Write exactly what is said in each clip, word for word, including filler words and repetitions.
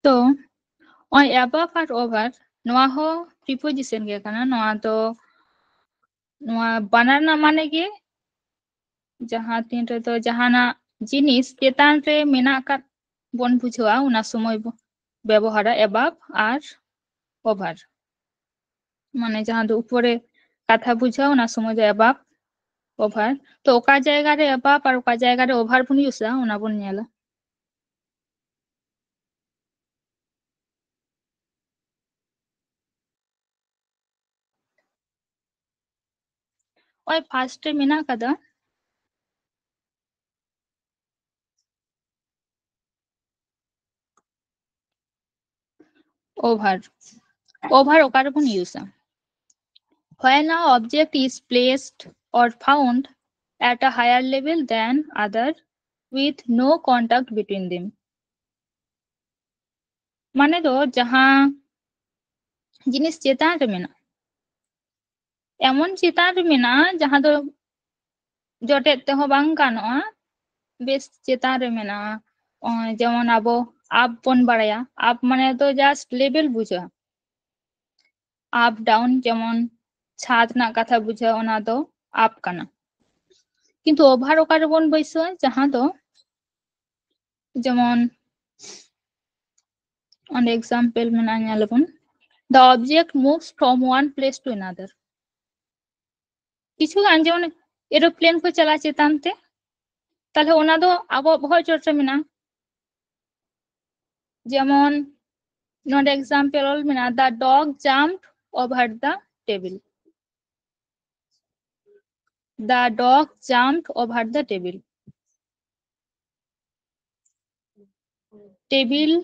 ᱛᱚ ᱱᱚᱜᱼᱚᱭ above ᱟᱨ over, ᱱᱚᱣᱟ ᱦᱚᱸ preposition ᱜᱮ ᱠᱟᱱᱟ᱾ ᱱᱚᱣᱟ ᱫᱚ, ᱱᱚᱣᱟ ᱵᱟᱱᱟᱨ ᱨᱮᱱᱟᱜ ᱢᱟᱱᱮ ᱜᱮ ᱡᱟᱦᱟᱸ ᱛᱤᱱ ᱨᱮᱫᱚ ᱡᱟᱦᱟᱱᱟᱜ ᱡᱤᱱᱤᱥ ᱪᱮᱛᱟᱱ ᱨᱮ ᱢᱮᱱᱟᱜ ᱟᱠᱟᱫ ᱵᱚᱱ ᱵᱩᱡᱷᱟᱹᱣᱟ, ᱚᱱᱟ ᱥᱚᱢᱚᱭ ᱵᱚ ᱵᱮᱵᱚᱦᱟᱨᱟ above ᱟᱨ over᱾ ᱢᱟᱱᱮ ᱡᱟᱦᱟᱸ ᱫᱚ ᱩᱯᱚᱨᱮ ᱠᱟᱛᱷᱟ ᱵᱩᱡᱷᱟᱹᱣᱟ, ᱚᱱᱟ ᱥᱚᱢᱚᱭ ᱫᱚ above, over᱾ ᱛᱚ ᱚᱠᱟ ᱡᱟᱭᱜᱟ ᱨᱮ above ᱟᱨ ᱚᱠᱟ ᱡᱟᱭᱜᱟ ᱨᱮ over ᱵᱚᱱ ᱤᱭᱩᱡᱟ, ᱚᱱᱟ ᱵᱚᱱ ᱧᱮᱞᱟ᱾ ᱳᱭ first ᱨᱮ ᱢᱮᱱᱟᱜ ᱟᱠᱟᱫᱟ over᱾ Over ᱚᱠᱟ ᱨᱮᱵᱚᱱ ᱤᱭᱩᱡᱟ? When a object is placed or found at a higher level than other with no contact between them. ᱢᱟᱱᱮ ᱫᱚ ᱡᱟᱦᱟᱸ ᱡᱤᱱᱤᱥ ᱪᱮᱛᱟᱱ ᱨᱮ ᱢᱮᱱᱟᱜᱼᱟ, ᱮᱢᱚᱱ ᱪᱮᱛᱟᱱ ᱨᱮ ᱢᱮᱱᱟᱜᱼᱟ ᱡᱟᱦᱟᱸ ᱫᱚ ᱡᱚᱴᱮᱫ ᱛᱮᱦᱚᱸ ᱵᱟᱝ ᱜᱟᱱᱚᱜᱼᱟ, ᱵᱮᱥ ᱪᱮᱛᱟᱱ ᱨᱮ ᱢᱮᱱᱟᱜᱼᱟ᱾ ᱚ, ᱡᱮᱢᱚᱱ ᱟᱵᱚ up ᱵᱚᱱ ᱵᱟᱲᱟᱭᱟ, up ᱢᱟᱱᱮ ᱫᱚ just level ᱵᱩᱡᱷᱟᱹᱜᱼᱟ᱾ Up down, ᱡᱮᱢᱚᱱ ᱪᱷᱟᱫᱽ ᱨᱮᱱᱟᱜ ᱠᱟᱛᱷᱟ ᱵᱩᱡᱷᱟᱹᱜᱼᱟ, ᱚᱱᱟ ᱫᱚ up ᱠᱟᱱᱟ᱾ ᱠᱤᱱᱛᱩ over ᱚᱠᱟ ᱨᱮᱵᱚᱱ ᱵᱟᱹᱭᱥᱟᱹᱣᱟ? ᱡᱟᱦᱟᱸ ᱫᱚ ᱡᱮᱢᱚᱱ ᱚᱸᱰᱮ example ᱢᱮᱱᱟᱜᱼᱟ, ᱧᱮᱞ ᱟᱵᱚᱱ, the object moves from one place to another᱾ ᱠᱤᱪᱷᱩ ᱜᱟᱱ ᱡᱮᱢᱚᱱ aeroplane ᱠᱚ ᱪᱟᱞᱟᱜᱼᱟ ᱪᱮᱛᱟᱱ ᱛᱮ, ᱛᱟᱦᱞᱮ ᱚᱱᱟ ᱫᱚ ᱟᱵᱚᱣᱟᱜ ᱵᱚᱦᱚᱜ ᱪᱚᱴ ᱨᱮ ᱢᱮᱱᱟᱜᱼᱟ᱾ ᱡᱮᱢᱚᱱ ᱱᱚᱰᱮ example ᱚᱞ ᱢᱮᱱᱟᱜᱼᱟ, the dog jumped over the table᱾ The dog jumped over the table. Table,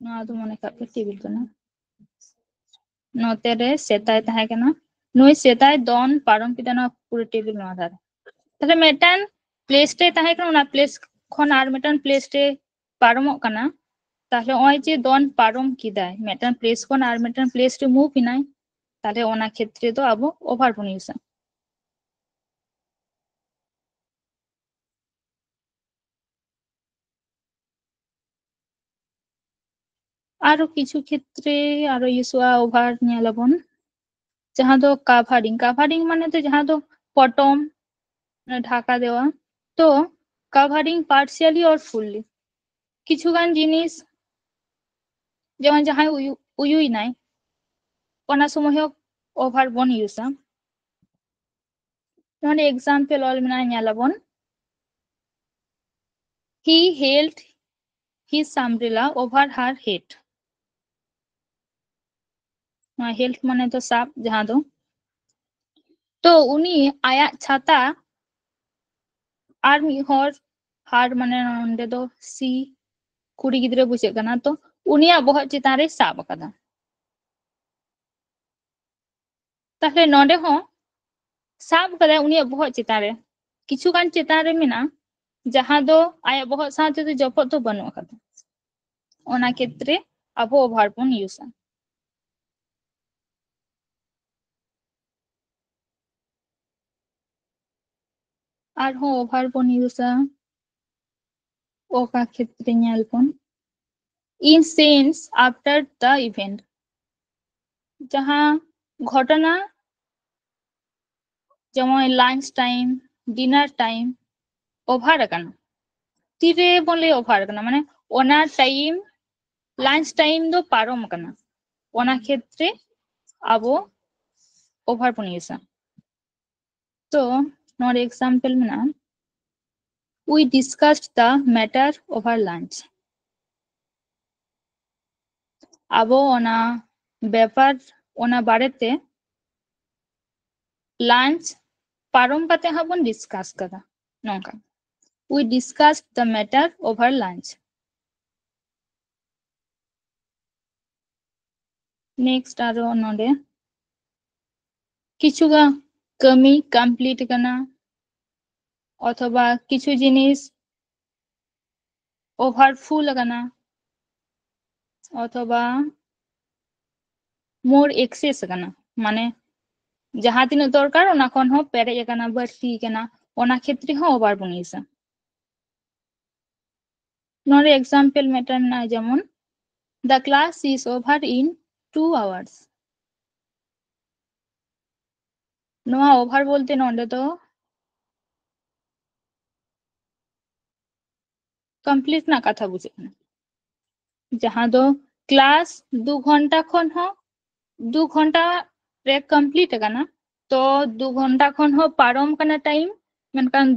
ᱱᱚᱣᱟ ᱫᱚ ᱢᱚᱱᱮ ᱠᱟᱜ ᱯᱮ table ᱠᱟᱱᱟ, ᱱᱚᱛᱮ ᱨᱮ ᱥᱮᱛᱟᱭ ᱛᱟᱦᱮᱸ ᱠᱟᱱᱟ, ᱱᱩᱭ ᱥᱮᱛᱟᱭ ᱫᱚᱱ ᱯᱟᱨᱚᱢ ᱠᱮᱫᱟ ᱱᱚᱣᱟ ᱯᱩᱨᱟᱹ table ᱱᱚᱣᱟ ᱫᱷᱟᱨᱮ᱾ ᱛᱟᱦᱞᱮ ᱢᱤᱫᱴᱟᱝ place ᱨᱮ ᱛᱟᱦᱮᱸ ᱠᱟᱱᱟ, ᱚᱱᱟ place ᱠᱷᱚᱱ ᱟᱨ ᱢᱤᱫᱴᱟᱝ place ᱨᱮ ᱯᱟᱨᱚᱢᱚᱜ ᱠᱟᱱᱟ᱾ ᱛᱟᱦᱞᱮ ᱱᱚᱜᱼᱚᱭ ᱡᱮ ᱫᱚᱱ ᱯᱟᱨᱚᱢ ᱠᱮᱫᱟᱭ, ᱢᱤᱫᱴᱟᱝ place ᱠᱷᱚᱱ ᱟᱨ ᱢᱤᱫᱴᱟᱝ place ᱨᱮ move ᱮᱱᱟᱭ, ᱛᱟᱦᱞᱮ ᱚᱱᱟ ᱠᱷᱮᱛᱨᱮ ᱫᱚ ᱟᱵᱚ over ᱵᱚᱱ ᱤᱭᱩᱡᱟ᱾ ᱟᱨᱚ ᱠᱤᱪᱷᱩ ᱠᱷᱮᱛᱨᱮ ᱟᱨᱚ ᱤᱭᱩᱡᱚᱜᱼᱟ ᱳᱵᱷᱟᱨ, ᱧᱮᱞᱟᱵᱚᱱ ᱡᱟᱦᱟᱸ ᱫᱚ ᱠᱟᱵᱷᱟᱨᱤᱝ᱾ ᱠᱟᱵᱷᱟᱨᱤᱝ ᱢᱟᱱᱮ ᱫᱚ ᱡᱟᱦᱟᱸ ᱫᱚ ᱯᱚᱴᱚᱢ, ᱚᱱᱟ ᱰᱷᱟᱠᱟ ᱫᱮᱣᱟ᱾ ᱛᱚ covering partially or fully, ᱠᱤᱪᱷᱩ ᱜᱟᱱ ᱡᱤᱱᱤᱥ ᱡᱮᱢᱚᱱ ᱡᱟᱦᱟᱸᱭ ᱩᱭᱩ ᱩᱭᱩᱭᱮᱱᱟᱭ, ᱚᱱᱟ ᱥᱚᱢᱚᱭ ᱦᱚᱸ ᱳᱵᱷᱟᱨ ᱵᱚᱱ ᱤᱭᱩᱡᱟ᱾ ᱱᱚᱰᱮ ᱮᱠᱡᱟᱢᱯᱮᱞ ᱚᱞ ᱢᱮᱱᱟᱜᱼᱟ, ᱧᱮᱞᱟᱵᱚᱱ, he held his umbrella over her head᱾ ᱱᱚᱣᱟ ᱦᱮᱞᱰ ᱢᱟᱱᱮ ᱫᱚ ᱥᱟᱵ, ᱡᱟᱦᱟᱸ ᱫᱚ, ᱛᱚ ᱩᱱᱤ ᱟᱭᱟᱜ ᱪᱷᱟᱛᱟ ᱟᱨ ᱢᱤᱫ ᱦᱚᱲ, ᱦᱟᱨ ᱢᱟᱱᱮ ᱱᱚᱰᱮ ᱫᱚ ᱥᱤ, ᱠᱩᱲᱤ ᱜᱤᱫᱽᱨᱟᱹ ᱵᱩᱡᱷᱟᱹᱜ ᱠᱟᱱᱟ, ᱛᱚ ᱩᱱᱤᱭᱟᱜ ᱵᱚᱦᱚᱜ ᱪᱮᱛᱟᱱ ᱨᱮ ᱥᱟᱵ ᱟᱠᱟᱫᱟ᱾ ᱛᱟᱦᱞᱮ ᱱᱚᱰᱮ ᱦᱚᱸ ᱥᱟᱵ ᱠᱟᱫᱟᱭ ᱩᱱᱤᱭᱟᱜ ᱵᱚᱦᱚᱜ ᱪᱮᱛᱟᱱ ᱨᱮ, ᱠᱤᱪᱷᱩ ᱜᱟᱱ ᱪᱮᱛᱟᱱ ᱨᱮ ᱢᱮᱱᱟᱜᱼᱟ, ᱡᱟᱦᱟᱸ ᱫᱚ ᱟᱭᱟᱜ ᱵᱚᱦᱚᱜ ᱥᱟᱶ ᱛᱮᱫᱚ ᱡᱚᱯᱚᱜ ᱫᱚ ᱵᱟᱹᱱᱩᱜ ᱟᱠᱟᱫᱟ᱾ ᱚᱱᱟ ᱠᱷᱮᱛᱨᱮ ᱟᱵᱚ ᱳᱵᱷᱟᱨ ᱵᱚᱱ ᱤᱭᱩᱡᱟ᱾ ᱟᱨᱦᱚᱸ ᱳᱵᱷᱟᱨ ᱵᱚᱱ ᱤᱭᱩᱡᱟ ᱚᱠᱟ ᱠᱷᱮᱛᱨᱮ, ᱧᱮᱞ ᱵᱚᱱ, in scenes after the event, ᱡᱟᱦᱟᱸ ᱜᱷᱚᱴᱚᱱᱟ ᱡᱮᱢᱚᱱ ᱞᱟᱧᱪ ᱴᱟᱭᱤᱢ, ᱰᱤᱱᱟᱨ ᱴᱟᱭᱤᱢ ᱳᱵᱷᱟᱨ ᱟᱠᱟᱱᱟ᱾ ᱛᱤᱨᱮ ᱵᱚᱱ ᱞᱟᱹᱭ ᱳᱵᱷᱟᱨ ᱟᱠᱟᱱᱟ? ᱢᱟᱱᱮ ᱚᱱᱟ ᱴᱟᱭᱤᱢ, ᱞᱟᱧᱪ ᱴᱟᱭᱤᱢ ᱫᱚ ᱯᱟᱨᱚᱢ ᱟᱠᱟᱱᱟ, ᱚᱱᱟ ᱠᱷᱮᱛᱨᱮ ᱟᱵᱚ ᱳᱵᱷᱟᱨ ᱵᱚᱱ ᱤᱭᱩᱡᱟ᱾ ᱛᱚ ᱱᱚᱰᱮ ᱮᱠᱡᱟᱢᱯᱮᱞ ᱢᱮᱱᱟᱜᱼᱟ, we discussed the matter over lunch. ᱟᱵᱚ ᱚᱱᱟ ᱵᱮᱯᱟᱨ, ᱚᱱᱟ ᱵᱟᱨᱮᱛᱮ ᱞᱟᱧᱪ ᱯᱟᱨᱚᱢ ᱠᱟᱛᱮ ᱦᱟᱸᱜ ᱵᱚᱱ ᱰᱤᱥᱠᱟᱥ ᱠᱟᱫᱟ, ᱱᱚᱝᱠᱟ, we discussed the matter over lunch. Next ᱟᱨᱚ ᱱᱚᱰᱮ ᱠᱤᱪᱷᱩ ᱜᱟᱱ ᱠᱟᱹᱢᱤ ᱠᱚᱢᱯᱞᱤᱴ ᱠᱟᱱᱟ, ᱚᱛᱷᱚᱵᱟ ᱠᱤᱪᱷᱩ ᱡᱤᱱᱤᱥ ᱳᱵᱷᱟᱨ ᱯᱷᱩᱞ ᱟᱠᱟᱱᱟ, ᱚᱛᱷᱚᱵᱟ ᱢᱳᱨ ᱮᱠᱥᱮᱥ ᱟᱠᱟᱱᱟ, ᱢᱟᱱᱮ ᱡᱟᱦᱟᱸ ᱛᱤᱱᱟᱹᱜ ᱫᱚᱨᱠᱟᱨ ᱚᱱᱟ ᱠᱷᱚᱱ ᱦᱚᱸ ᱯᱮᱨᱮᱡ ᱟᱠᱟᱱᱟ, ᱵᱟᱹᱲᱛᱤ ᱟᱠᱟᱱᱟ, ᱚᱱᱟ ᱠᱷᱮᱛᱨᱮ ᱦᱚᱸ ᱳᱵᱷᱟᱨ ᱵᱚᱱ ᱤᱭᱩᱡᱟ᱾ ᱱᱚᱰᱮ ᱮᱠᱡᱟᱢᱯᱮᱞ ᱢᱤᱫᱴᱟᱝ ᱢᱮᱱᱟᱜᱼᱟ, ᱡᱮᱢᱚᱱ The class is over in two hours. ᱱᱚᱣᱟ over ᱵᱚᱞᱛᱮ ᱱᱚᱰᱮ ᱫᱚ complete ᱨᱮᱱᱟᱜ ᱠᱟᱛᱷᱟ ᱵᱩᱡᱷᱟᱹᱜ ᱠᱟᱱᱟ, ᱡᱟᱦᱟᱸ ᱫᱚ class ᱫᱩ ᱜᱷᱚᱱᱴᱟ ᱠᱷᱚᱱ ᱦᱚᱸ ᱫᱩ ᱜᱷᱚᱱᱴᱟ ᱨᱮ complete ᱟᱠᱟᱱᱟ, ᱛᱚ ᱫᱩ ᱜᱷᱚᱱᱴᱟ ᱠᱷᱚᱱ ᱦᱚᱸ ᱯᱟᱨᱚᱢ ᱠᱟᱱᱟ time, ᱢᱮᱱᱠᱷᱟᱱ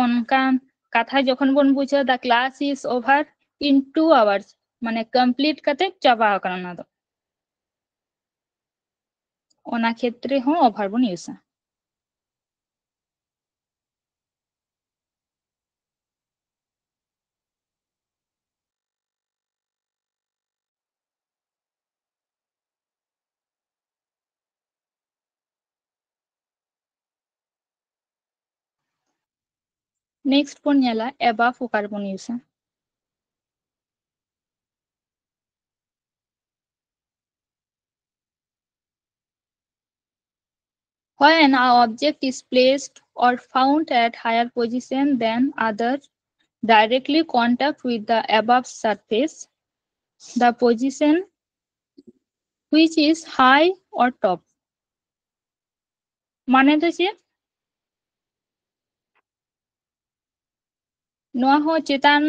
ᱚᱱᱠᱟᱱ ᱠᱟᱛᱷᱟ ᱡᱚᱠᱷᱚᱱ ᱵᱚᱱ ᱵᱩᱡᱷᱟᱹᱣ, the class is over in two hours, ᱢᱟᱱᱮ complete ᱠᱟᱛᱮ ᱪᱟᱵᱟ ᱟᱠᱟᱱᱟ ᱚᱱᱟ ᱫᱚ, ᱚᱱᱟ ᱠᱷᱮᱛᱨᱮ ᱦᱚᱸ over ᱵᱚᱱ ᱤᱭᱩᱡᱟ᱾ Next ᱵᱚᱱ ᱧᱮᱞᱟ above ᱚᱠᱟ ᱨᱮᱵᱚᱱ ᱤᱭᱩᱡᱟ᱾ When a object is placed or found at higher position than other directly contact with the above surface, the position which is high or top. ᱢᱟᱱᱮ ᱫᱚ ᱪᱮᱫ? ᱱᱚᱣᱟ ᱦᱚᱸ ᱪᱮᱛᱟᱱ,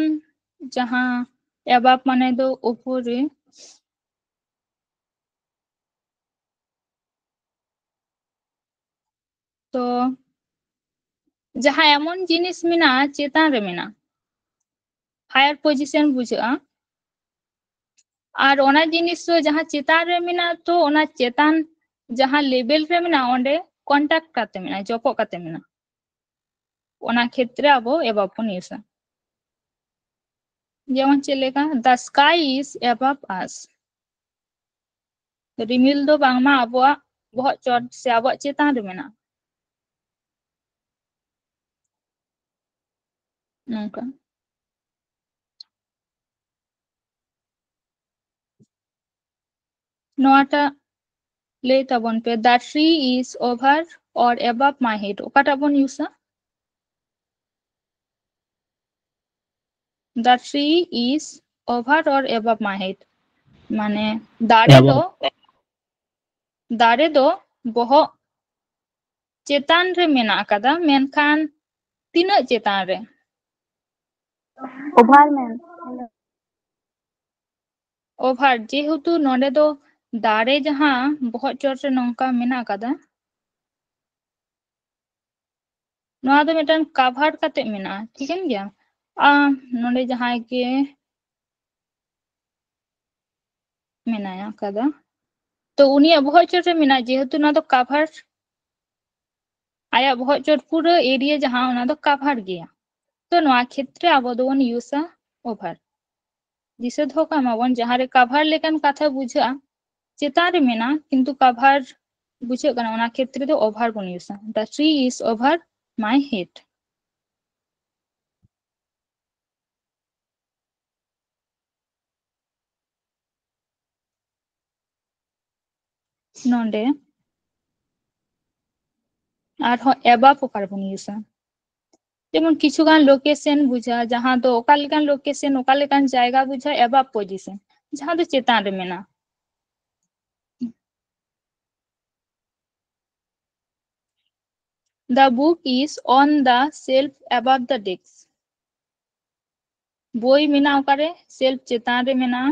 ᱡᱟᱦᱟᱸ above ᱢᱟᱱᱮ ᱫᱚ ᱩᱯᱚᱨ ᱨᱮ, ᱛᱚ ᱡᱟᱦᱟᱸ ᱮᱢᱚᱱ ᱡᱤᱱᱤᱥ ᱢᱮᱱᱟᱜᱼᱟ ᱪᱮᱛᱟᱱ ᱨᱮ ᱢᱮᱱᱟᱜᱼᱟ, higher position ᱵᱩᱡᱷᱟᱹᱜᱼᱟ, ᱟᱨ ᱚᱱᱟ ᱡᱤᱱᱤᱥ ᱫᱚ ᱡᱟᱦᱟᱸ ᱪᱮᱛᱟᱱ ᱨᱮ ᱢᱮᱱᱟᱜᱼᱟ, ᱛᱚ ᱚᱱᱟ ᱪᱮᱛᱟᱱ ᱡᱟᱦᱟᱸ level ᱨᱮ ᱢᱮᱱᱟᱜᱼᱟ ᱚᱸᱰᱮ contact ᱠᱟᱛᱮ ᱢᱮᱱᱟᱜᱼᱟ, ᱡᱚᱯᱚᱜ ᱠᱟᱛᱮ ᱢᱮᱱᱟᱜᱼᱟ, ᱚᱱᱟ ᱠᱷᱮᱛᱨᱮ ᱟᱵᱚ above ᱵᱚᱱ ᱤᱭᱩᱡᱟ᱾ ᱡᱮᱢᱚᱱ ᱪᱮᱫ ᱞᱮᱠᱟ, the sky is above us. ᱨᱤᱢᱤᱞ ᱫᱚ ᱵᱟᱝᱢᱟ ᱟᱵᱚᱣᱟᱜ ᱵᱚᱦᱚᱜ ᱪᱚᱴ ᱥᱮ ᱟᱵᱚᱣᱟᱜ ᱪᱮᱛᱟᱱ ᱨᱮ ᱢᱮᱱᱟᱜᱼᱟ᱾ ᱱᱚᱝᱠᱟ᱾ ᱱᱚᱣᱟᱴᱟᱜ ᱞᱟᱹᱭ ᱛᱟᱵᱚᱱ ᱯᱮ, the tree is over or above my head. ᱚᱠᱟᱴᱟᱜ ᱵᱚᱱ ᱤᱭᱩᱡᱟ? The tree is over or above my head. ᱢᱟᱱᱮ ᱫᱟᱨᱮ ᱫᱚ ᱫᱟᱨᱮ ᱫᱚ ᱵᱚᱦᱚᱜ ᱪᱮᱛᱟᱱ ᱨᱮ ᱢᱮᱱᱟᱜ ᱟᱠᱟᱫᱟ, ᱢᱮᱱᱠᱷᱟᱱ ᱛᱤᱱᱟᱹᱜ ᱪᱮᱛᱟᱱ ᱨᱮ? Over, ma'am. Over, ᱡᱮᱦᱮᱛᱩ ᱱᱚᱰᱮ ᱫᱚ ᱫᱟᱨᱮ ᱡᱟᱦᱟᱸ ᱵᱚᱦᱚᱜ ᱪᱚᱴ ᱨᱮ ᱱᱚᱝᱠᱟ ᱢᱮᱱᱟᱜ ᱟᱠᱟᱫᱟ, ᱱᱚᱣᱟ ᱫᱚ ᱢᱤᱫᱴᱟᱝ cover ᱠᱟᱛᱮ ᱢᱮᱱᱟᱜᱼᱟ, ᱴᱷᱤᱠᱟᱹᱱ ᱜᱮᱭᱟ᱾ ᱟᱨ ᱱᱚᱰᱮ ᱡᱟᱦᱟᱸᱭ ᱜᱮ ᱢᱮᱱᱟᱭᱟ ᱟᱠᱟᱫᱟ, ᱛᱚ ᱩᱱᱤᱭᱟᱜ ᱵᱚᱦᱚᱜ ᱪᱚᱴ ᱨᱮ ᱢᱮᱱᱟᱜᱼᱟ, ᱡᱮᱦᱮᱛᱩ ᱱᱚᱣᱟ ᱫᱚ cover, ᱟᱭᱟᱜ ᱵᱚᱦᱚᱜ ᱪᱚᱴ ᱯᱩᱨᱟᱹ area ᱡᱟᱦᱟᱸ, ᱚᱱᱟ ᱫᱚ cover ᱜᱮᱭᱟ᱾ ᱛᱚ ᱱᱚᱣᱟ ᱠᱷᱮᱛᱨᱮ ᱟᱵᱚ ᱫᱚᱵᱚᱱ use-ᱟ over᱾ ᱫᱤᱥᱟᱹ ᱫᱚᱦᱚ ᱠᱟᱜ ᱢᱟᱵᱚᱱ, ᱡᱟᱦᱟᱸ ᱨᱮ cover ᱞᱮᱠᱟᱱ ᱠᱟᱛᱷᱟ ᱵᱩᱡᱷᱟᱹᱜᱼᱟ, ᱪᱮᱛᱟᱱ ᱨᱮ ᱢᱮᱱᱟᱜᱼᱟ, ᱠᱤᱱᱛᱩ cover ᱵᱩᱡᱷᱟᱹᱜ ᱠᱟᱱᱟ, ᱚᱱᱟ ᱠᱷᱮᱛᱨᱮ ᱫᱚ over ᱵᱚᱱ use-ᱟ᱾ The tree is over my head. ᱱᱚᱰᱮ ᱟᱨᱦᱚᱸ above ᱚᱠᱟ ᱨᱮᱵᱚᱱ use-ᱟ? ᱡᱮᱢᱚᱱ ᱠᱤᱪᱷᱩ ᱜᱟᱱ location ᱵᱩᱡᱷᱟᱹᱜᱼᱟ, ᱡᱟᱦᱟᱸ ᱫᱚ ᱚᱠᱟ ᱞᱮᱠᱟᱱ location, ᱚᱠᱟ ᱞᱮᱠᱟᱱ ᱡᱟᱭᱜᱟ ᱵᱩᱡᱷᱟᱹᱜᱼᱟ, above position, ᱡᱟᱦᱟᱸ ᱫᱚ ᱪᱮᱛᱟᱱ ᱨᱮ ᱢᱮᱱᱟᱜᱼᱟ᱾ The book is on the shelf above the desk. ᱵᱳᱭ ᱢᱮᱱᱟᱜᱼᱟ ᱚᱠᱟᱨᱮ? Shelf ᱪᱮᱛᱟᱱ ᱨᱮ ᱢᱮᱱᱟᱜᱼᱟ᱾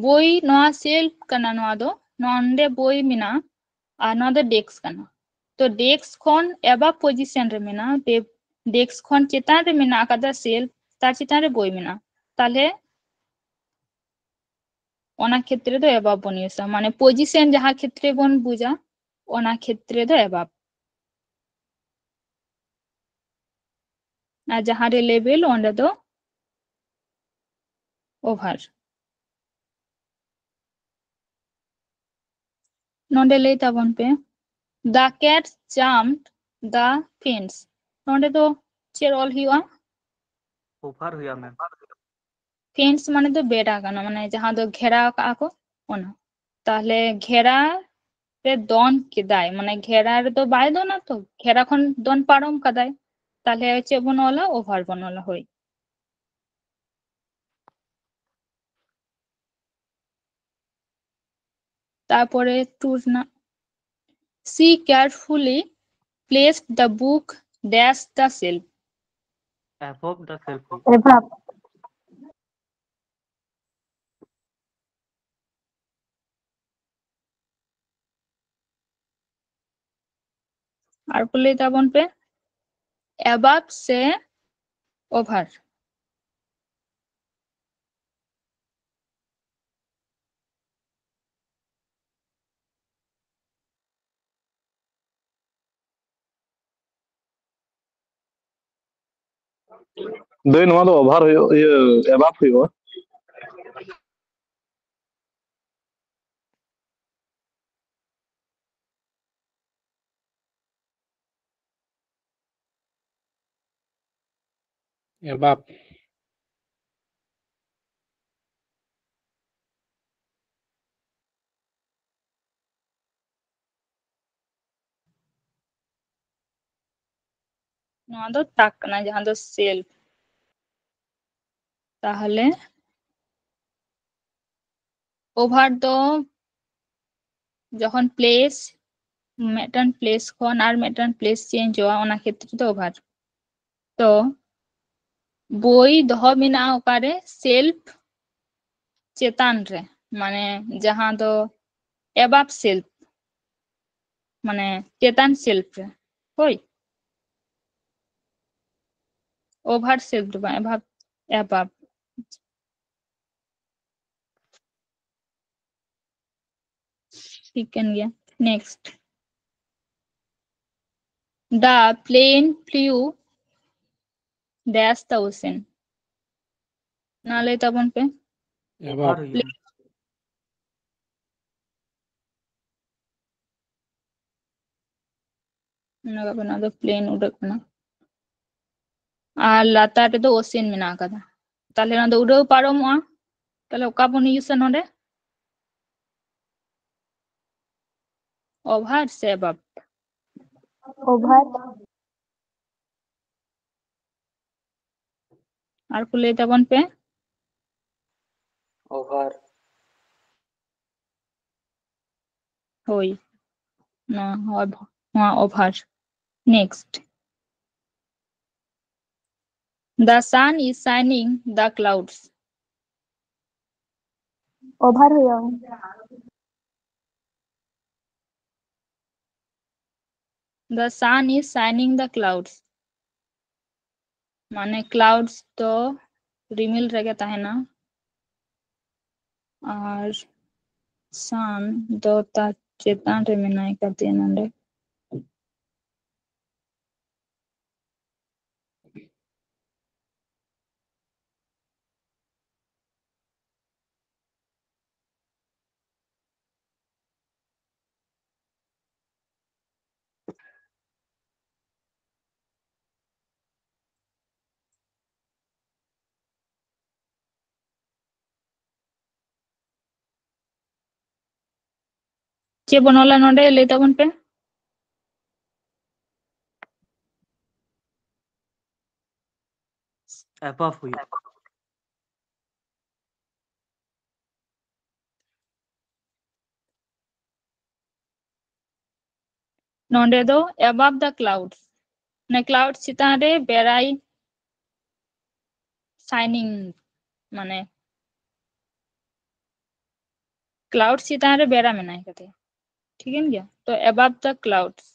ᱵᱳᱭ, ᱱᱚᱣᱟ shelf ᱠᱟᱱᱟ, ᱱᱚᱣᱟ ᱫᱚ, ᱱᱚᱣᱟ ᱱᱚᱰᱮ ᱵᱳᱭ ᱢᱮᱱᱟᱜᱼᱟ ᱟᱨ ᱱᱚᱣᱟ ᱫᱚ desk ᱠᱟᱱᱟ᱾ ᱛᱚ desk ᱠᱷᱚᱱ above position ᱨᱮ ᱢᱮᱱᱟᱜᱼᱟ, desk ᱠᱷᱚᱱ ᱪᱮᱛᱟᱱ ᱨᱮ ᱢᱮᱱᱟᱜ ᱟᱠᱟᱫᱟ shelf, ᱛᱟᱨ ᱪᱮᱛᱟᱱ ᱨᱮ ᱵᱳᱭ ᱢᱮᱱᱟᱜᱼᱟ᱾ ᱛᱟᱦᱞᱮ ᱚᱱᱟ ᱠᱷᱮᱛᱨᱮ ᱫᱚ above ᱵᱚᱱ use-ᱟ, ᱢᱟᱱᱮ position ᱡᱟᱦᱟᱸ ᱠᱷᱮᱛᱨᱮ ᱵᱚᱱ ᱵᱩᱡᱟ, ᱚᱱᱟ ᱠᱷᱮᱛᱨᱮ ᱫᱚ above᱾ ᱟᱨ ᱡᱟᱦᱟᱸ ᱨᱮ level, ᱚᱸᱰᱮ ᱫᱚ over᱾ ᱱᱚᱰᱮ ᱞᱟᱹᱭ ᱛᱟᱵᱚᱱ ᱯᱮ, the cat jumped the fence. ᱱᱚᱰᱮ ᱫᱚ ᱪᱮᱫ ᱚᱞ ᱦᱩᱭᱩᱜᱼᱟ? ᱳᱵᱷᱟᱨ ᱦᱩᱭᱩᱜᱼᱟ ᱢᱮᱢ᱾ ᱯᱷᱮᱱᱥ ᱢᱟᱱᱮ ᱫᱚ ᱵᱮᱲᱟ ᱠᱟᱱᱟ, ᱢᱟᱱᱮ ᱡᱟᱦᱟᱸ ᱫᱚ ᱜᱷᱮᱨᱟᱣ ᱠᱟᱜᱼᱟ ᱠᱚ ᱚᱱᱟ᱾ ᱛᱟᱦᱞᱮ ᱜᱷᱮᱨᱟ ᱨᱮ ᱫᱚᱱ ᱠᱮᱫᱟᱭ, ᱢᱟᱱᱮ ᱜᱷᱮᱨᱟ ᱨᱮᱫᱚ ᱵᱟᱭ ᱫᱚᱱᱟ ᱛᱚ, ᱜᱷᱮᱨᱟ ᱠᱷᱚᱱ ᱫᱚᱱ ᱯᱟᱨᱚᱢ ᱠᱟᱫᱟᱭ᱾ ᱛᱟᱦᱞᱮ ᱪᱮᱫ ᱵᱚᱱ ᱚᱞᱟ? ᱳᱵᱷᱟᱨ ᱵᱚᱱ ᱚᱞᱟ, ᱦᱳᱭ᱾ ᱛᱟᱨᱯᱚᱨᱮ ᱴᱩ ᱨᱮᱱᱟᱜ, she carefully placed the book dash the shelf. Above the shelf. Above. ᱟᱨ ᱠᱚ ᱞᱟᱹᱭ ᱛᱟᱵᱚᱱ ᱯᱮ, ᱮᱵᱟᱵ ᱥᱮ ᱳᱵᱷᱟᱨ? ᱫᱟᱹᱭ, ᱱᱚᱣᱟ ᱫᱚ ᱳᱵᱷᱟᱨ ᱦᱩᱭᱩᱜ, ᱤᱭᱟᱹ, ᱮᱵᱟᱵ ᱦᱩᱭᱩᱜᱼᱟ᱾ ᱮᱵᱟᱵ᱾ ᱱᱚᱣᱟ ᱫᱚ ᱛᱟᱠ ᱠᱟᱱᱟ, ᱡᱟᱦᱟᱸ ᱫᱚ ᱥᱮᱞᱯ᱾ ᱛᱟᱦᱚᱞᱮ ᱳᱵᱷᱟᱨ ᱫᱚ ᱡᱚᱠᱷᱚᱱ ᱯᱞᱮᱥ, ᱢᱤᱫᱴᱟᱝ ᱯᱞᱮᱥ ᱠᱷᱚᱱ ᱟᱨ ᱢᱤᱫᱴᱟᱝ ᱯᱞᱮᱥ ᱪᱮᱧᱡᱚᱜᱼᱟ, ᱚᱱᱟ ᱠᱷᱮᱛᱨᱮ ᱫᱚ ᱳᱵᱷᱟᱨ᱾ ᱛᱚ ᱵᱳᱭ ᱫᱚᱦᱚ ᱢᱮᱱᱟᱜᱼᱟ ᱚᱠᱟᱨᱮ? ᱥᱮᱞᱯ ᱪᱮᱛᱟᱱ ᱨᱮ, ᱢᱟᱱᱮ ᱡᱟᱦᱟᱸ ᱫᱚ ᱮᱵᱟᱵ ᱥᱮᱞᱯ, ᱢᱟᱱᱮ ᱪᱮᱛᱟᱱ ᱥᱮᱞᱯ ᱨᱮ, ᱦᱳᱭ, ᱳᱵᱷᱟᱨ ᱥᱮᱞᱯ ᱫᱚ ᱵᱟᱝ, ᱮᱵᱟᱵ, ᱮᱵᱟᱵ᱾ ᱴᱷᱤᱠ ᱠᱟᱱ ᱜᱮᱭᱟ᱾ Next. The plane flew dash the ocean. ᱚᱱᱟ ᱞᱟᱹᱭ ᱛᱟᱵᱚᱱ ᱯᱮ᱾ ᱮᱵᱟᱵ᱾ ᱚᱱᱟ ᱫᱚ ᱯᱞᱮᱱ ᱩᱰᱟᱹᱜ ᱠᱟᱱᱟ᱾ ᱟᱨ ᱞᱟᱛᱟᱨ ᱨᱮᱫᱚ ᱳᱥᱮᱱ ᱢᱮᱱᱟᱜ ᱟᱠᱟᱫᱟ᱾ ᱛᱟᱦᱞᱮ ᱚᱱᱟ ᱫᱚ ᱩᱰᱟᱹᱣ ᱯᱟᱨᱚᱢᱚᱜᱼᱟ᱾ ᱛᱟᱦᱞᱮ ᱚᱠᱟ ᱵᱚᱱ ᱤᱭᱩᱡᱟ ᱱᱚᱰᱮ? ᱳᱵᱷᱟᱨ ᱥᱮ ᱮᱵᱟᱵᱷ? ᱳᱵᱷᱟᱨ᱾ ᱟᱨ ᱠᱚ ᱞᱟᱹᱭ ᱛᱟᱵᱚᱱ ᱯᱮ᱾ ᱳᱵᱷᱟᱨ᱾ ᱦᱳᱭ, ᱱᱚᱣᱟ ᱦᱚᱸ ᱚᱵᱷ- ᱱᱚᱣᱟ ᱳᱵᱷᱟᱨ᱾ Next. The sun is shining the clouds. ᱳᱵᱷᱟᱨ ᱦᱩᱭᱩᱜᱼᱟ᱾ The sun is shining the clouds. ᱢᱟᱱᱮ clouds ᱫᱚ ᱨᱤᱢᱤᱞ ᱨᱮᱜᱮ ᱛᱟᱦᱮᱱᱟ᱾ ᱟᱨ sun ᱫᱚ ᱛᱟ ᱪᱮᱛᱟᱱ ᱨᱮ ᱢᱮᱱᱟᱭ ᱠᱟᱫᱮᱭᱟ ᱱᱚᱰᱮ᱾ ᱪᱮᱫ ᱵᱚᱱ ᱚᱞᱟ ᱱᱚᱰᱮ? ᱞᱟᱹᱭ ᱛᱟᱵᱚᱱ ᱯᱮ᱾ ᱮᱵᱟᱵᱷ ᱦᱩᱭᱩᱜᱼᱟ᱾ ᱱᱚᱰᱮ ᱫᱚ above the clouds, ᱢᱟᱱᱮ cloud ᱪᱮᱛᱟᱱ ᱨᱮ ᱵᱮᱲᱟᱭ shining, ᱢᱟᱱᱮ cloud ᱪᱮᱛᱟᱱ ᱨᱮ ᱵᱮᱲᱟ ᱢᱮᱱᱟᱭ ᱠᱟᱫᱮᱭᱟ, ᱴᱷᱤᱠᱟᱹᱱ ᱜᱮᱭᱟ? ᱛᱚ above the clouds,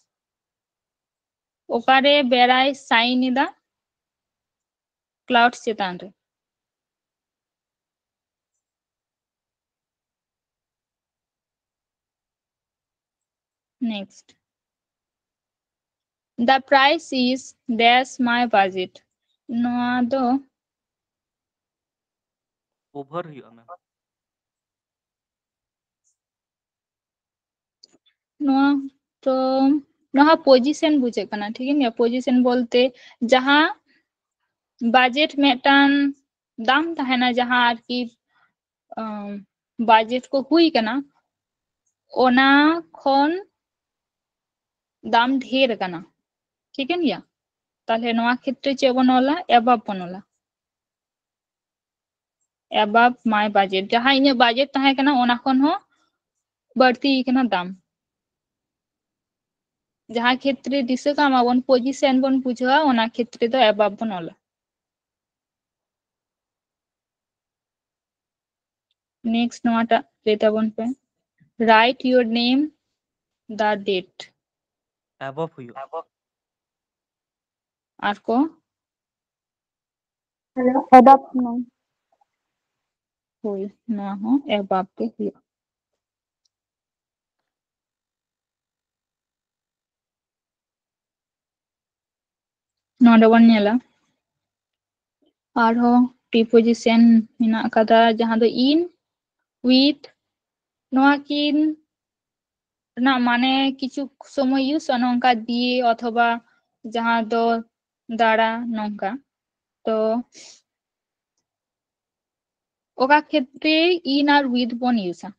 ᱚᱠᱟᱨᱮ ᱵᱮᱲᱟᱭ shine ᱮᱫᱟ? cloud ᱪᱮᱛᱟᱱ ᱨᱮ᱾ Next. The price is dash my budget. ᱱᱚᱣᱟ ᱫᱚ ᱳᱵᱷᱟᱨ ᱦᱩᱭᱩᱜᱼᱟ ᱢᱮᱢ᱾ ᱱᱚᱣᱟ ᱛᱚ ᱱᱚᱣᱟ position ᱵᱩᱡᱷᱟᱹᱜ ᱠᱟᱱᱟ, ᱴᱷᱤᱠ ᱜᱮᱭᱟ? position ᱵᱚᱞᱛᱮ ᱡᱟᱦᱟᱸ budget ᱢᱤᱫᱴᱟᱝ ᱫᱟᱢ ᱛᱟᱦᱮᱱᱟ, ᱡᱟᱦᱟᱸ ᱟᱨᱠᱤ budget ᱠᱚ ᱦᱩᱭ ᱠᱟᱱᱟ, ᱚᱱᱟ ᱠᱷᱚᱱ ᱫᱟᱢ ᱰᱷᱮᱨ ᱟᱠᱟᱱᱟ, ᱴᱷᱤᱠᱟᱹᱱ ᱜᱮᱭᱟ? ᱛᱟᱦᱞᱮ ᱱᱚᱣᱟ ᱠᱷᱮᱛᱨᱮ ᱪᱮᱫ ᱵᱚᱱ ᱚᱞᱟ? Above ᱵᱚᱱ ᱚᱞᱟ, above my budget᱾ ᱡᱟᱦᱟᱸ ᱤᱧᱟᱹᱜ budget ᱛᱟᱦᱮᱸ ᱠᱟᱱᱟ, ᱚᱱᱟ ᱠᱷᱚᱱ ᱦᱚᱸ ᱵᱟᱹᱲᱛᱤ ᱠᱟᱱᱟ ᱫᱟᱢ᱾ ᱡᱟᱦᱟᱸ ᱠᱷᱮᱛᱨᱮ ᱫᱤᱥᱟᱹ ᱠᱟᱜ ᱢᱟᱵᱚᱱ, position ᱵᱚᱱ ᱵᱩᱡᱷᱟᱹᱣᱟ, ᱚᱱᱟ ᱠᱷᱮᱛᱨᱮ ᱫᱚ above ᱵᱚᱱ ᱚᱞᱟ᱾ Next ᱱᱚᱣᱟᱴᱟᱜ ᱞᱟᱹᱭ ᱛᱟᱵᱚᱱ ᱯᱮ, write your name, the date᱾ Above ᱦᱩᱭᱩᱜᱼᱟ᱾ ᱟᱨ ᱠᱚ? Above ᱱᱚᱭ᱾ ᱦᱳᱭ, ᱱᱚᱣᱟ ᱦᱚᱸ above ᱜᱮ ᱦᱩᱭᱩᱜᱼᱟ᱾ ᱱᱚᱰᱮ ᱵᱚᱱ ᱧᱮᱞᱟ ᱟᱨᱦᱚᱸ preposition ᱢᱮᱱᱟᱜ ᱟᱠᱟᱫᱟ, ᱡᱟᱦᱟᱸ ᱫᱚ in, with᱾ ᱱᱚᱣᱟ ᱠᱤᱱ ᱨᱮᱱᱟᱜ ᱢᱟᱱᱮ ᱠᱤᱪᱷᱩ ᱥᱚᱢᱚᱭ use ᱚᱜᱼᱟ ᱱᱚᱝᱠᱟ ᱫᱤᱭᱮ ᱚᱛᱷᱚᱵᱟ ᱡᱟᱦᱟᱸ ᱫᱚ ᱫᱟᱨᱟ, ᱱᱚᱝᱠᱟ᱾ ᱛᱚ ᱚᱠᱟ ᱠᱷᱮᱛᱨᱮ in ᱟᱨ with ᱵᱚᱱ use ᱟ?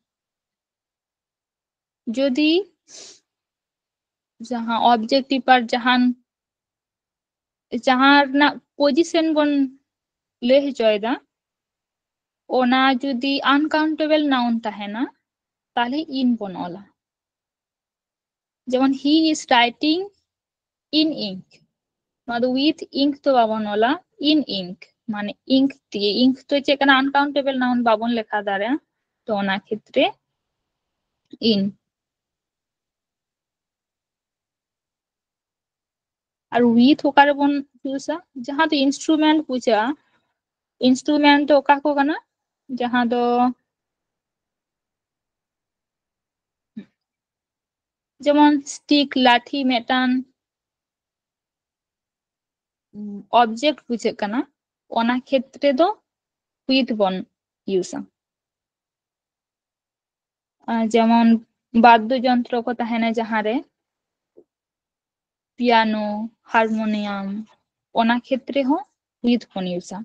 ᱡᱩᱫᱤ ᱡᱟᱦᱟᱸ objective ᱟᱨ ᱡᱟᱦᱟᱱ ᱡᱟᱦᱟᱸ ᱨᱮᱱᱟᱜ position ᱵᱚᱱ ᱞᱟᱹᱭ ᱦᱚᱪᱚᱭᱮᱫᱟ, ᱚᱱᱟ ᱡᱩᱫᱤ uncountable noun ᱛᱟᱦᱮᱱᱟ, ᱛᱟᱦᱞᱮ in ᱵᱚᱱ ᱚᱞᱟ᱾ ᱡᱮᱢᱚᱱ he is writing in ink, ᱱᱚᱣᱟ ᱫᱚ with ink ᱫᱚ ᱵᱟᱵᱚᱱ ᱚᱞᱟ, in ink, ᱢᱟᱱᱮ ink ᱫᱤᱭᱮ᱾ Ink ᱫᱚ ᱪᱮᱫ ᱠᱟᱱᱟ? Uncountable noun, ᱵᱟᱵᱚᱱ ᱞᱮᱠᱷᱟ ᱫᱟᱲᱮᱭᱟᱜᱼᱟ, ᱛᱚ ᱚᱱᱟ ᱠᱷᱮᱛᱨᱮ in᱾ ᱟᱨ with ᱚᱠᱟ ᱨᱮᱵᱚᱱ use ᱟ? ᱡᱟᱦᱟᱸ ᱫᱚ instrument ᱵᱩᱡᱷᱟᱹᱜᱼᱟ, instrument ᱫᱚ ᱚᱠᱟ ᱠᱚ ᱠᱟᱱᱟ? ᱡᱟᱦᱟᱸ ᱫᱚ ᱡᱮᱢᱚᱱ stick, ᱞᱟᱴᱷᱤ, ᱢᱤᱫᱴᱟᱝ object ᱵᱩᱡᱷᱟᱹᱜ ᱠᱟᱱᱟ, ᱚᱱᱟ ᱠᱷᱮᱛᱨᱮ ᱫᱚ with ᱵᱚᱱ use ᱟ᱾ ᱟᱨ ᱡᱮᱢᱚᱱ ᱵᱟᱫᱽᱫᱚ ᱡᱚᱱᱛᱨᱚ ᱠᱚ ᱛᱟᱦᱮᱱᱟ ᱡᱟᱦᱟᱸᱨᱮ, piano, harmonium, ᱚᱱᱟ ᱠᱷᱮᱛᱨᱮ ᱦᱚᱸ with ᱵᱚᱱ ᱤᱭᱩᱡᱟ᱾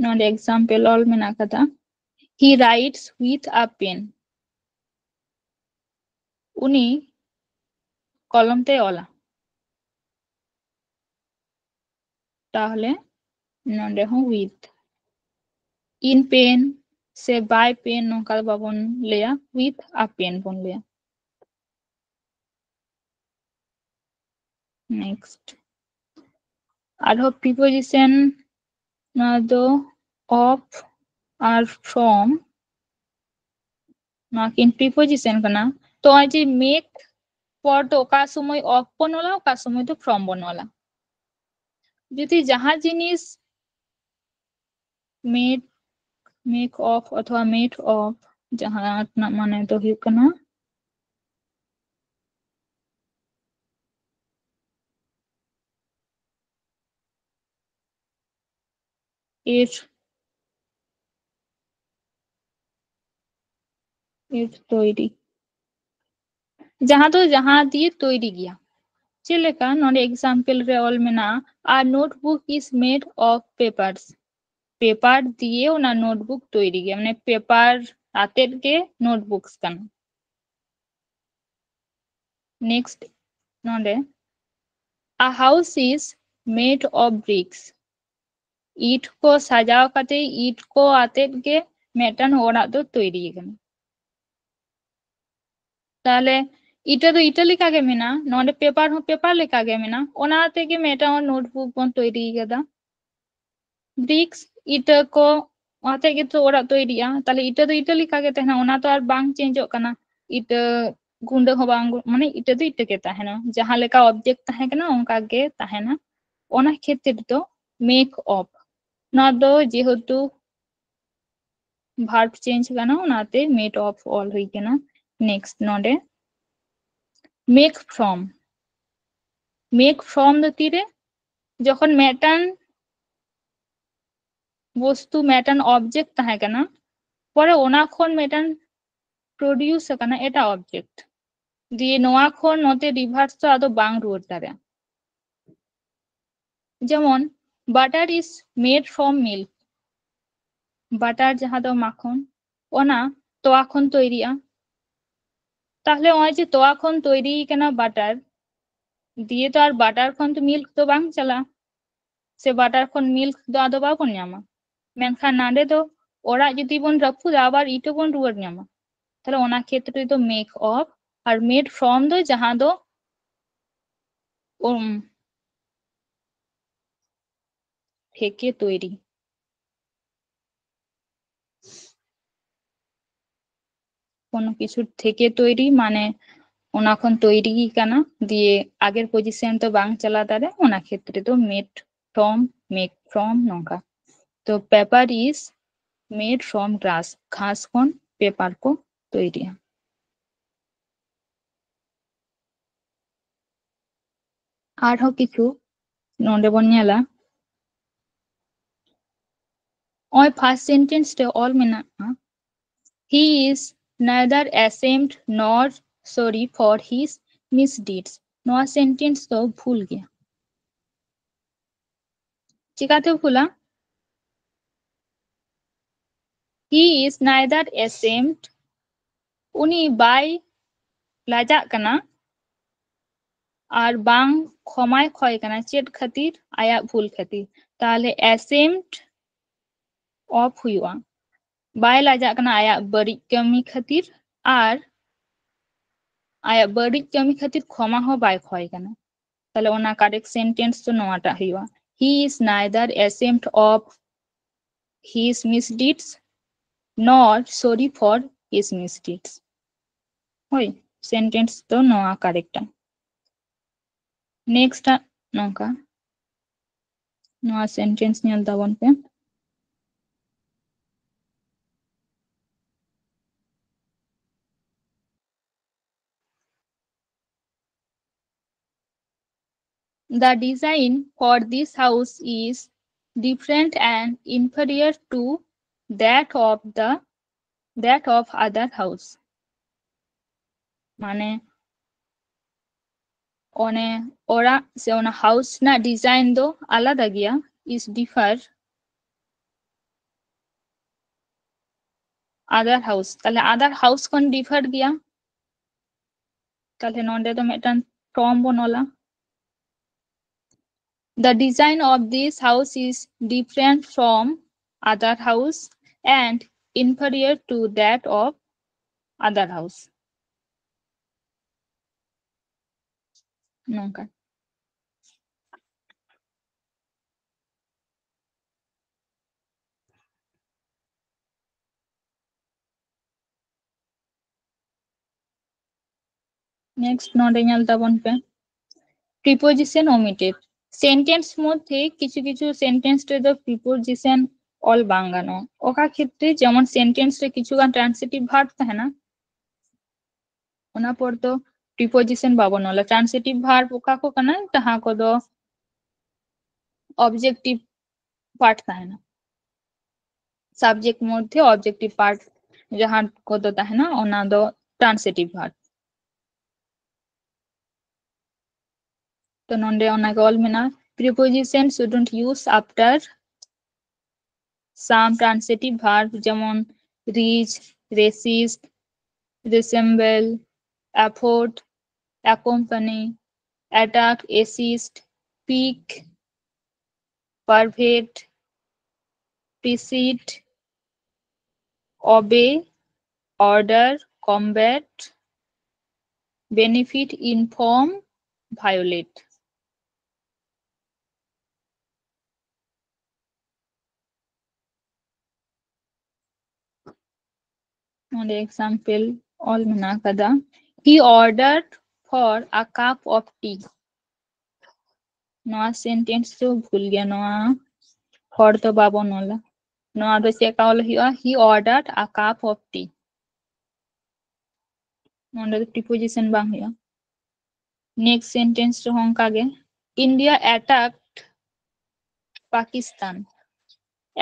ᱱᱚᱰᱮ example ᱚᱞ ᱢᱮᱱᱟᱜ ᱠᱟᱫᱟ, he writes with a pen. ᱩᱱᱤ ᱠᱚᱞᱚᱢ ᱛᱮᱭ ᱚᱞᱟ᱾ ᱛᱟᱦᱚᱞᱮ ᱱᱚᱰᱮ ᱦᱚᱸ with᱾ In pen ᱥᱮ by pen ᱱᱚᱝᱠᱟ ᱫᱚ ᱵᱟᱵᱚᱱ ᱞᱟᱹᱭᱟ, with a pen ᱵᱚᱱ ᱞᱟᱹᱭᱟ᱾ Next, ᱟᱨᱦᱚᱸ preposition, ᱱᱚᱣᱟ ᱫᱚ of ᱟᱨ from, ᱱᱚᱣᱟ ᱠᱤᱱ preposition ᱠᱟᱱᱟ᱾ ᱛᱚ ᱱᱚᱜᱼᱚᱭ ᱡᱮ make ᱯᱚᱨ ᱫᱚ ᱚᱠᱟ ᱥᱚᱢᱚᱭ of ᱵᱚᱱ ᱚᱞᱟ, ᱚᱠᱟ ᱥᱚᱢᱚᱭ ᱫᱚ from ᱵᱚᱱ ᱚᱞᱟ᱾ ᱡᱩᱫᱤ ᱡᱟᱦᱟᱸ ᱡᱤᱱᱤᱥ made, make of ᱚᱛᱷᱚᱵᱟ made of, ᱡᱟᱦᱟᱸ ᱨᱮᱱᱟᱜ ᱢᱟᱱᱮ ᱫᱚ ᱦᱩᱭᱩᱜ ᱠᱟᱱᱟ ᱮᱨ, ᱮᱨ ᱛᱚᱭᱨᱤ, ᱡᱟᱦᱟᱸ ᱫᱚ ᱡᱟᱦᱟᱸ ᱫᱤᱭᱮ ᱛᱚᱭᱨᱤ ᱜᱮᱭᱟ᱾ ᱪᱮᱫ ᱞᱮᱠᱟ ᱱᱚᱰᱮ example ᱨᱮ ᱚᱞ ᱢᱮᱱᱟᱜᱼᱟ, a notebook is made of papers. Paper ᱫᱤᱭᱮ ᱚᱱᱟ notebook ᱛᱚᱭᱨᱤ ᱜᱮᱭᱟ, ᱢᱟᱱᱮ paper ᱟᱛᱮᱫ ᱜᱮ notebooks ᱠᱟᱱᱟ᱾ Next, ᱱᱚᱰᱮ, a house is made of bricks. ᱤᱴ ᱠᱚ ᱥᱟᱡᱟᱣ ᱠᱟᱛᱮ, ᱤᱴ ᱠᱚ ᱟᱛᱮᱫ ᱜᱮ ᱢᱤᱫᱴᱟᱝ ᱚᱲᱟᱜ ᱫᱚ ᱛᱚᱭᱨᱤ ᱟᱠᱟᱱᱟ᱾ ᱛᱟᱦᱞᱮ ᱤᱴᱟᱹ ᱫᱚ ᱤᱴᱟᱹ ᱞᱮᱠᱟ ᱜᱮ ᱢᱮᱱᱟᱜᱼᱟ, ᱱᱚᱰᱮ paper ᱦᱚᱸ paper ᱞᱮᱠᱟ ᱜᱮ ᱢᱮᱱᱟᱜᱼᱟ, ᱚᱱᱟ ᱟᱛᱮ ᱜᱮ ᱢᱤᱫᱴᱟᱝ notebook ᱵᱚᱱ ᱛᱚᱭᱨᱤ ᱟᱠᱟᱫᱟ᱾ Bricks, ᱤᱴᱟᱹ ᱠᱚ ᱟᱛᱮ ᱜᱮᱛᱚ ᱚᱲᱟᱜ ᱛᱚᱭᱨᱤᱜᱼᱟ, ᱛᱟᱦᱞᱮ ᱤᱴᱟᱹ ᱫᱚ ᱤᱴᱟᱹ ᱞᱮᱠᱟ ᱜᱮ ᱛᱟᱦᱮᱱᱟ, ᱚᱱᱟ ᱛᱚ ᱟᱨ ᱵᱟᱝ changeᱚᱜ ᱠᱟᱱᱟ᱾ ᱤᱴᱟᱹ ᱜᱩᱸᱰᱟᱹ ᱦᱚᱸ ᱵᱟᱝ, ᱢᱟᱱᱮ ᱤᱴᱟᱹ ᱫᱚ ᱤᱴᱟᱹ ᱜᱮ ᱛᱟᱦᱮᱱᱟ, ᱡᱟᱦᱟᱸ ᱞᱮᱠᱟ object ᱛᱟᱦᱮᱸ ᱠᱟᱱᱟ ᱚᱱᱠᱟ ᱜᱮ ᱛᱟᱦᱮᱱᱟ᱾ ᱚᱱᱟ ᱠᱷᱟᱹᱛᱤᱨ ᱫᱚ make of, ᱱᱚᱣᱟ ᱫᱚ ᱡᱮᱦᱮᱛᱩ verb change ᱠᱟᱱᱟ, ᱚᱱᱟᱛᱮ made of ᱚᱞ ᱦᱩᱭ ᱠᱟᱱᱟ᱾ Next, ᱱᱚᱰᱮ make from, make from ᱫᱚ ᱛᱤᱨᱮ, ᱡᱚᱠᱷᱚᱱ ᱢᱤᱫᱴᱟᱝ ᱵᱚᱥᱛᱩ, ᱢᱤᱫᱴᱟᱝ object ᱛᱟᱦᱮᱸ ᱠᱟᱱᱟ, ᱯᱚᱨᱮ ᱚᱱᱟ ᱠᱷᱚᱱ ᱢᱤᱫᱴᱟᱝ produce ᱟᱠᱟᱱᱟ ᱮᱴᱟᱜ object, ᱫᱤᱭᱮ ᱱᱚᱣᱟ ᱠᱷᱚᱱ ᱱᱚᱛᱮ reverse ᱫᱚ ᱟᱫᱚ ᱵᱟᱝ ᱨᱩᱣᱟᱹᱲ ᱫᱟᱲᱮᱭᱟᱜᱼᱟ᱾ ᱡᱮᱢᱚᱱ, butter is made from milk, butter ᱡᱟᱦᱟᱸ ᱫᱚ ᱢᱟᱠᱷᱚᱱ, ᱚᱱᱟ ᱛᱚᱣᱟ ᱠᱷᱚᱱ ᱛᱚᱭᱨᱤᱜᱼᱟ᱾ ᱛᱟᱦᱞᱮ ᱱᱚᱜᱼᱚᱭ ᱡᱮ ᱛᱚᱣᱟ ᱠᱷᱚᱱ ᱛᱚᱭᱨᱤ ᱠᱟᱱᱟ butter, ᱫᱤᱭᱮ ᱛᱚ ᱟᱨ butter ᱠᱷᱚᱱ ᱛᱚ milk ᱫᱚ ᱵᱟᱝ ᱪᱟᱞᱟᱜᱼᱟ, ᱥᱮ butter ᱠᱷᱚᱱ milk ᱫᱚ ᱟᱫᱚ ᱵᱟᱵᱚᱱ ᱧᱟᱢᱟ᱾ ᱢᱮᱱᱠᱷᱟᱱ ᱱᱟᱰᱮ ᱫᱚ ᱚᱲᱟᱜ ᱡᱩᱫᱤ ᱵᱚᱱ ᱨᱟᱹᱯᱩᱫᱟ, ᱟᱵᱟᱨ ᱤᱴᱟᱹ ᱵᱚᱱ ᱨᱩᱣᱟᱹᱲ ᱧᱟᱢᱟ᱾ ᱛᱟᱦᱞᱮ ᱚᱱᱟ ᱠᱷᱮᱛᱨᱮ ᱫᱚ make of R made from ᱫᱚ ᱡᱟᱦᱟᱸ ᱫᱚ, ᱩᱢ, ᱛᱷᱮᱠᱮ ᱛᱚᱭᱨᱤ᱾ ᱠᱳᱱᱳ ᱠᱤᱪᱷᱩ ᱛᱷᱮᱠᱮ ᱛᱚᱭᱨᱤ ᱢᱟᱱᱮ ᱚᱱᱟ ᱠᱷᱚᱱ ᱛᱚᱭᱨᱤ ᱠᱟᱱᱟ, ᱫᱤᱭᱮ ᱟᱜᱮᱨ position ᱛᱚ ᱵᱟᱝ ᱪᱟᱞᱟᱣ ᱫᱟᱲᱮᱭᱟᱜᱼᱟ, ᱚᱱᱟ ᱠᱷᱮᱛᱨᱮ ᱫᱚ made from, make from ᱱᱚᱝᱠᱟ᱾ ᱛᱚ paper is made from grass, ᱜᱷᱟᱥ ᱠᱷᱚᱱ paper ᱠᱚ ᱛᱚᱭᱨᱤᱜᱼᱟ᱾ ᱟᱨᱦᱚᱸ ᱠᱤᱪᱷᱩ ᱱᱚᱰᱮ ᱵᱚᱱ ᱧᱮᱞᱟ, ᱱᱚᱜᱼᱚᱭ first sentence ᱨᱮ ᱚᱞ ᱢᱮᱱᱟᱜᱼᱟ, he is neither ashamed nor sorry for his misdeeds. ᱱᱚᱣᱟ sentence ᱫᱚ ᱵᱷᱩᱞ ᱜᱮᱭᱟ᱾ ᱪᱤᱠᱟᱹᱛᱮ ᱵᱷᱩᱞᱟ? He is neither ashamed, ᱩᱱᱤ ᱵᱟᱭ ᱞᱟᱡᱟᱜ ᱠᱟᱱᱟ, ᱟᱨ ᱵᱟᱝ ᱠᱷᱚᱢᱟᱭ ᱠᱷᱚᱭ ᱠᱟᱱᱟ᱾ ᱪᱮᱫ ᱠᱷᱟᱹᱛᱤᱨ? ᱟᱭᱟᱜ ᱵᱷᱩᱞ ᱠᱷᱟᱹᱛᱤᱨ᱾ ᱛᱟᱦᱞᱮ ashamed of ᱦᱩᱭᱩᱜᱼᱟ, ᱵᱟᱭ ᱞᱟᱡᱟᱜ ᱠᱟᱱᱟ ᱟᱭᱟᱜ ᱵᱟᱹᱲᱤᱡ ᱠᱟᱹᱢᱤ ᱠᱷᱟᱹᱛᱤᱨ, ᱟᱨ ᱟᱭᱟᱜ ᱵᱟᱹᱲᱤᱡ ᱠᱟᱹᱢᱤ ᱠᱷᱟᱹᱛᱤᱨ ᱠᱷᱚᱢᱟ ᱦᱚᱸ ᱵᱟᱭ ᱠᱷᱚᱭ ᱠᱟᱱᱟ᱾ ᱛᱟᱦᱞᱮ ᱚᱱᱟ correct sentence ᱫᱚ ᱱᱚᱣᱟᱴᱟᱜ ᱦᱩᱭᱩᱜᱼᱟ, he is neither ashamed of his misdeeds nor sorry for his misdeeds. ᱦᱳᱭ, sentence ᱫᱚ ᱱᱚᱣᱟ correct ᱟ᱾ Next ᱟᱜ ᱱᱚᱝᱠᱟ, ᱱᱚᱣᱟ sentence ᱧᱮᱞ ᱛᱟᱵᱚᱱ ᱯᱮ᱾ The design for this house is different and inferior to that of the, that of other house. ᱢᱟᱱᱮ ᱚᱱᱮ ᱚᱲᱟᱜ ᱥᱮ ᱚᱱᱟ ᱦᱟᱣᱩᱥ ᱨᱮᱱᱟᱜ ᱰᱤᱡᱟᱭᱤᱱ ᱫᱚ ᱟᱞᱟᱫᱟ ᱜᱮᱭᱟ, is differ other house. ᱛᱟᱦᱞᱮ other house ᱠᱷᱚᱱ ᱰᱤᱯᱷᱟᱨ ᱜᱮᱭᱟ᱾ ᱛᱟᱦᱞᱮ ᱱᱚᱰᱮ ᱫᱚ ᱢᱤᱫᱴᱟᱝ from ᱵᱚᱱ ᱚᱞᱟ᱾ The design of this house is different from other house and inferior to that of other house. ᱱᱚᱝᱠᱟ᱾ Next ᱱᱚᱰᱮ ᱧᱮᱞ ᱛᱟᱵᱚᱱ ᱯᱮ, preposition omitted. Sentence ᱢᱚᱫᱽᱫᱷᱮ ᱠᱤᱪᱷᱩ ᱠᱤᱪᱷᱩ sentence ᱨᱮᱫᱚ preposition ᱚᱞ ᱵᱟᱝ ᱜᱟᱱᱚᱜᱼᱟ᱾ ᱚᱠᱟ ᱠᱷᱮᱛᱨᱮ? ᱡᱮᱢᱚᱱ sentence ᱨᱮ ᱠᱤᱪᱷᱩ ᱜᱟᱱ transitive verb ᱛᱟᱦᱮᱱᱟ, ᱚᱱᱟ ᱯᱚᱨ ᱫᱚ preposition ᱵᱟᱵᱚᱱ ᱚᱞᱟ᱾ Transitive verb ᱚᱠᱟ ᱠᱚ ᱠᱟᱱᱟ? ᱡᱟᱦᱟᱸ ᱠᱚᱫᱚ objective part ᱛᱟᱦᱮᱱᱟ, subject ᱢᱚᱫᱽᱫᱷᱮ objective part ᱡᱟᱦᱟᱸ ᱠᱚᱫᱚ ᱛᱟᱦᱮᱱᱟ, ᱚᱱᱟ ᱫᱚ transitive verb. ᱛᱚ ᱱᱚᱰᱮ ᱚᱱᱟ ᱜᱮ ᱚᱞ ᱢᱮᱱᱟᱜᱼᱟ, preposition shouldn't use after some transitive verb, ᱡᱮᱢᱚᱱ reach, resist, resemble, afford, accompany, attack, assist, pick, pervade, precede, obey, order, combat, benefit, inform, violate. ᱱᱚᱰᱮ example ᱚᱞ ᱢᱮᱱᱟᱜ ᱟᱠᱟᱫᱟ, he ordered for a cup of tea. ᱱᱚᱣᱟ sentence ᱫᱚ ᱵᱷᱩᱞ ᱜᱮᱭᱟ, ᱱᱚᱣᱟ for ᱫᱚ ᱵᱟᱵᱚᱱ ᱚᱞᱟ᱾ ᱱᱚᱣᱟ ᱫᱚ ᱪᱮᱫ ᱞᱮᱠᱟ ᱚᱞ ᱦᱩᱭᱩᱜᱼᱟ? He ordered a cup of tea. ᱱᱚᱰᱮ ᱫᱚ preposition ᱵᱟᱝ ᱦᱩᱭᱩᱜᱼᱟ᱾ Next sentence ᱨᱮᱦᱚᱸ ᱚᱱᱠᱟ ᱜᱮ, India attacked Pakistan.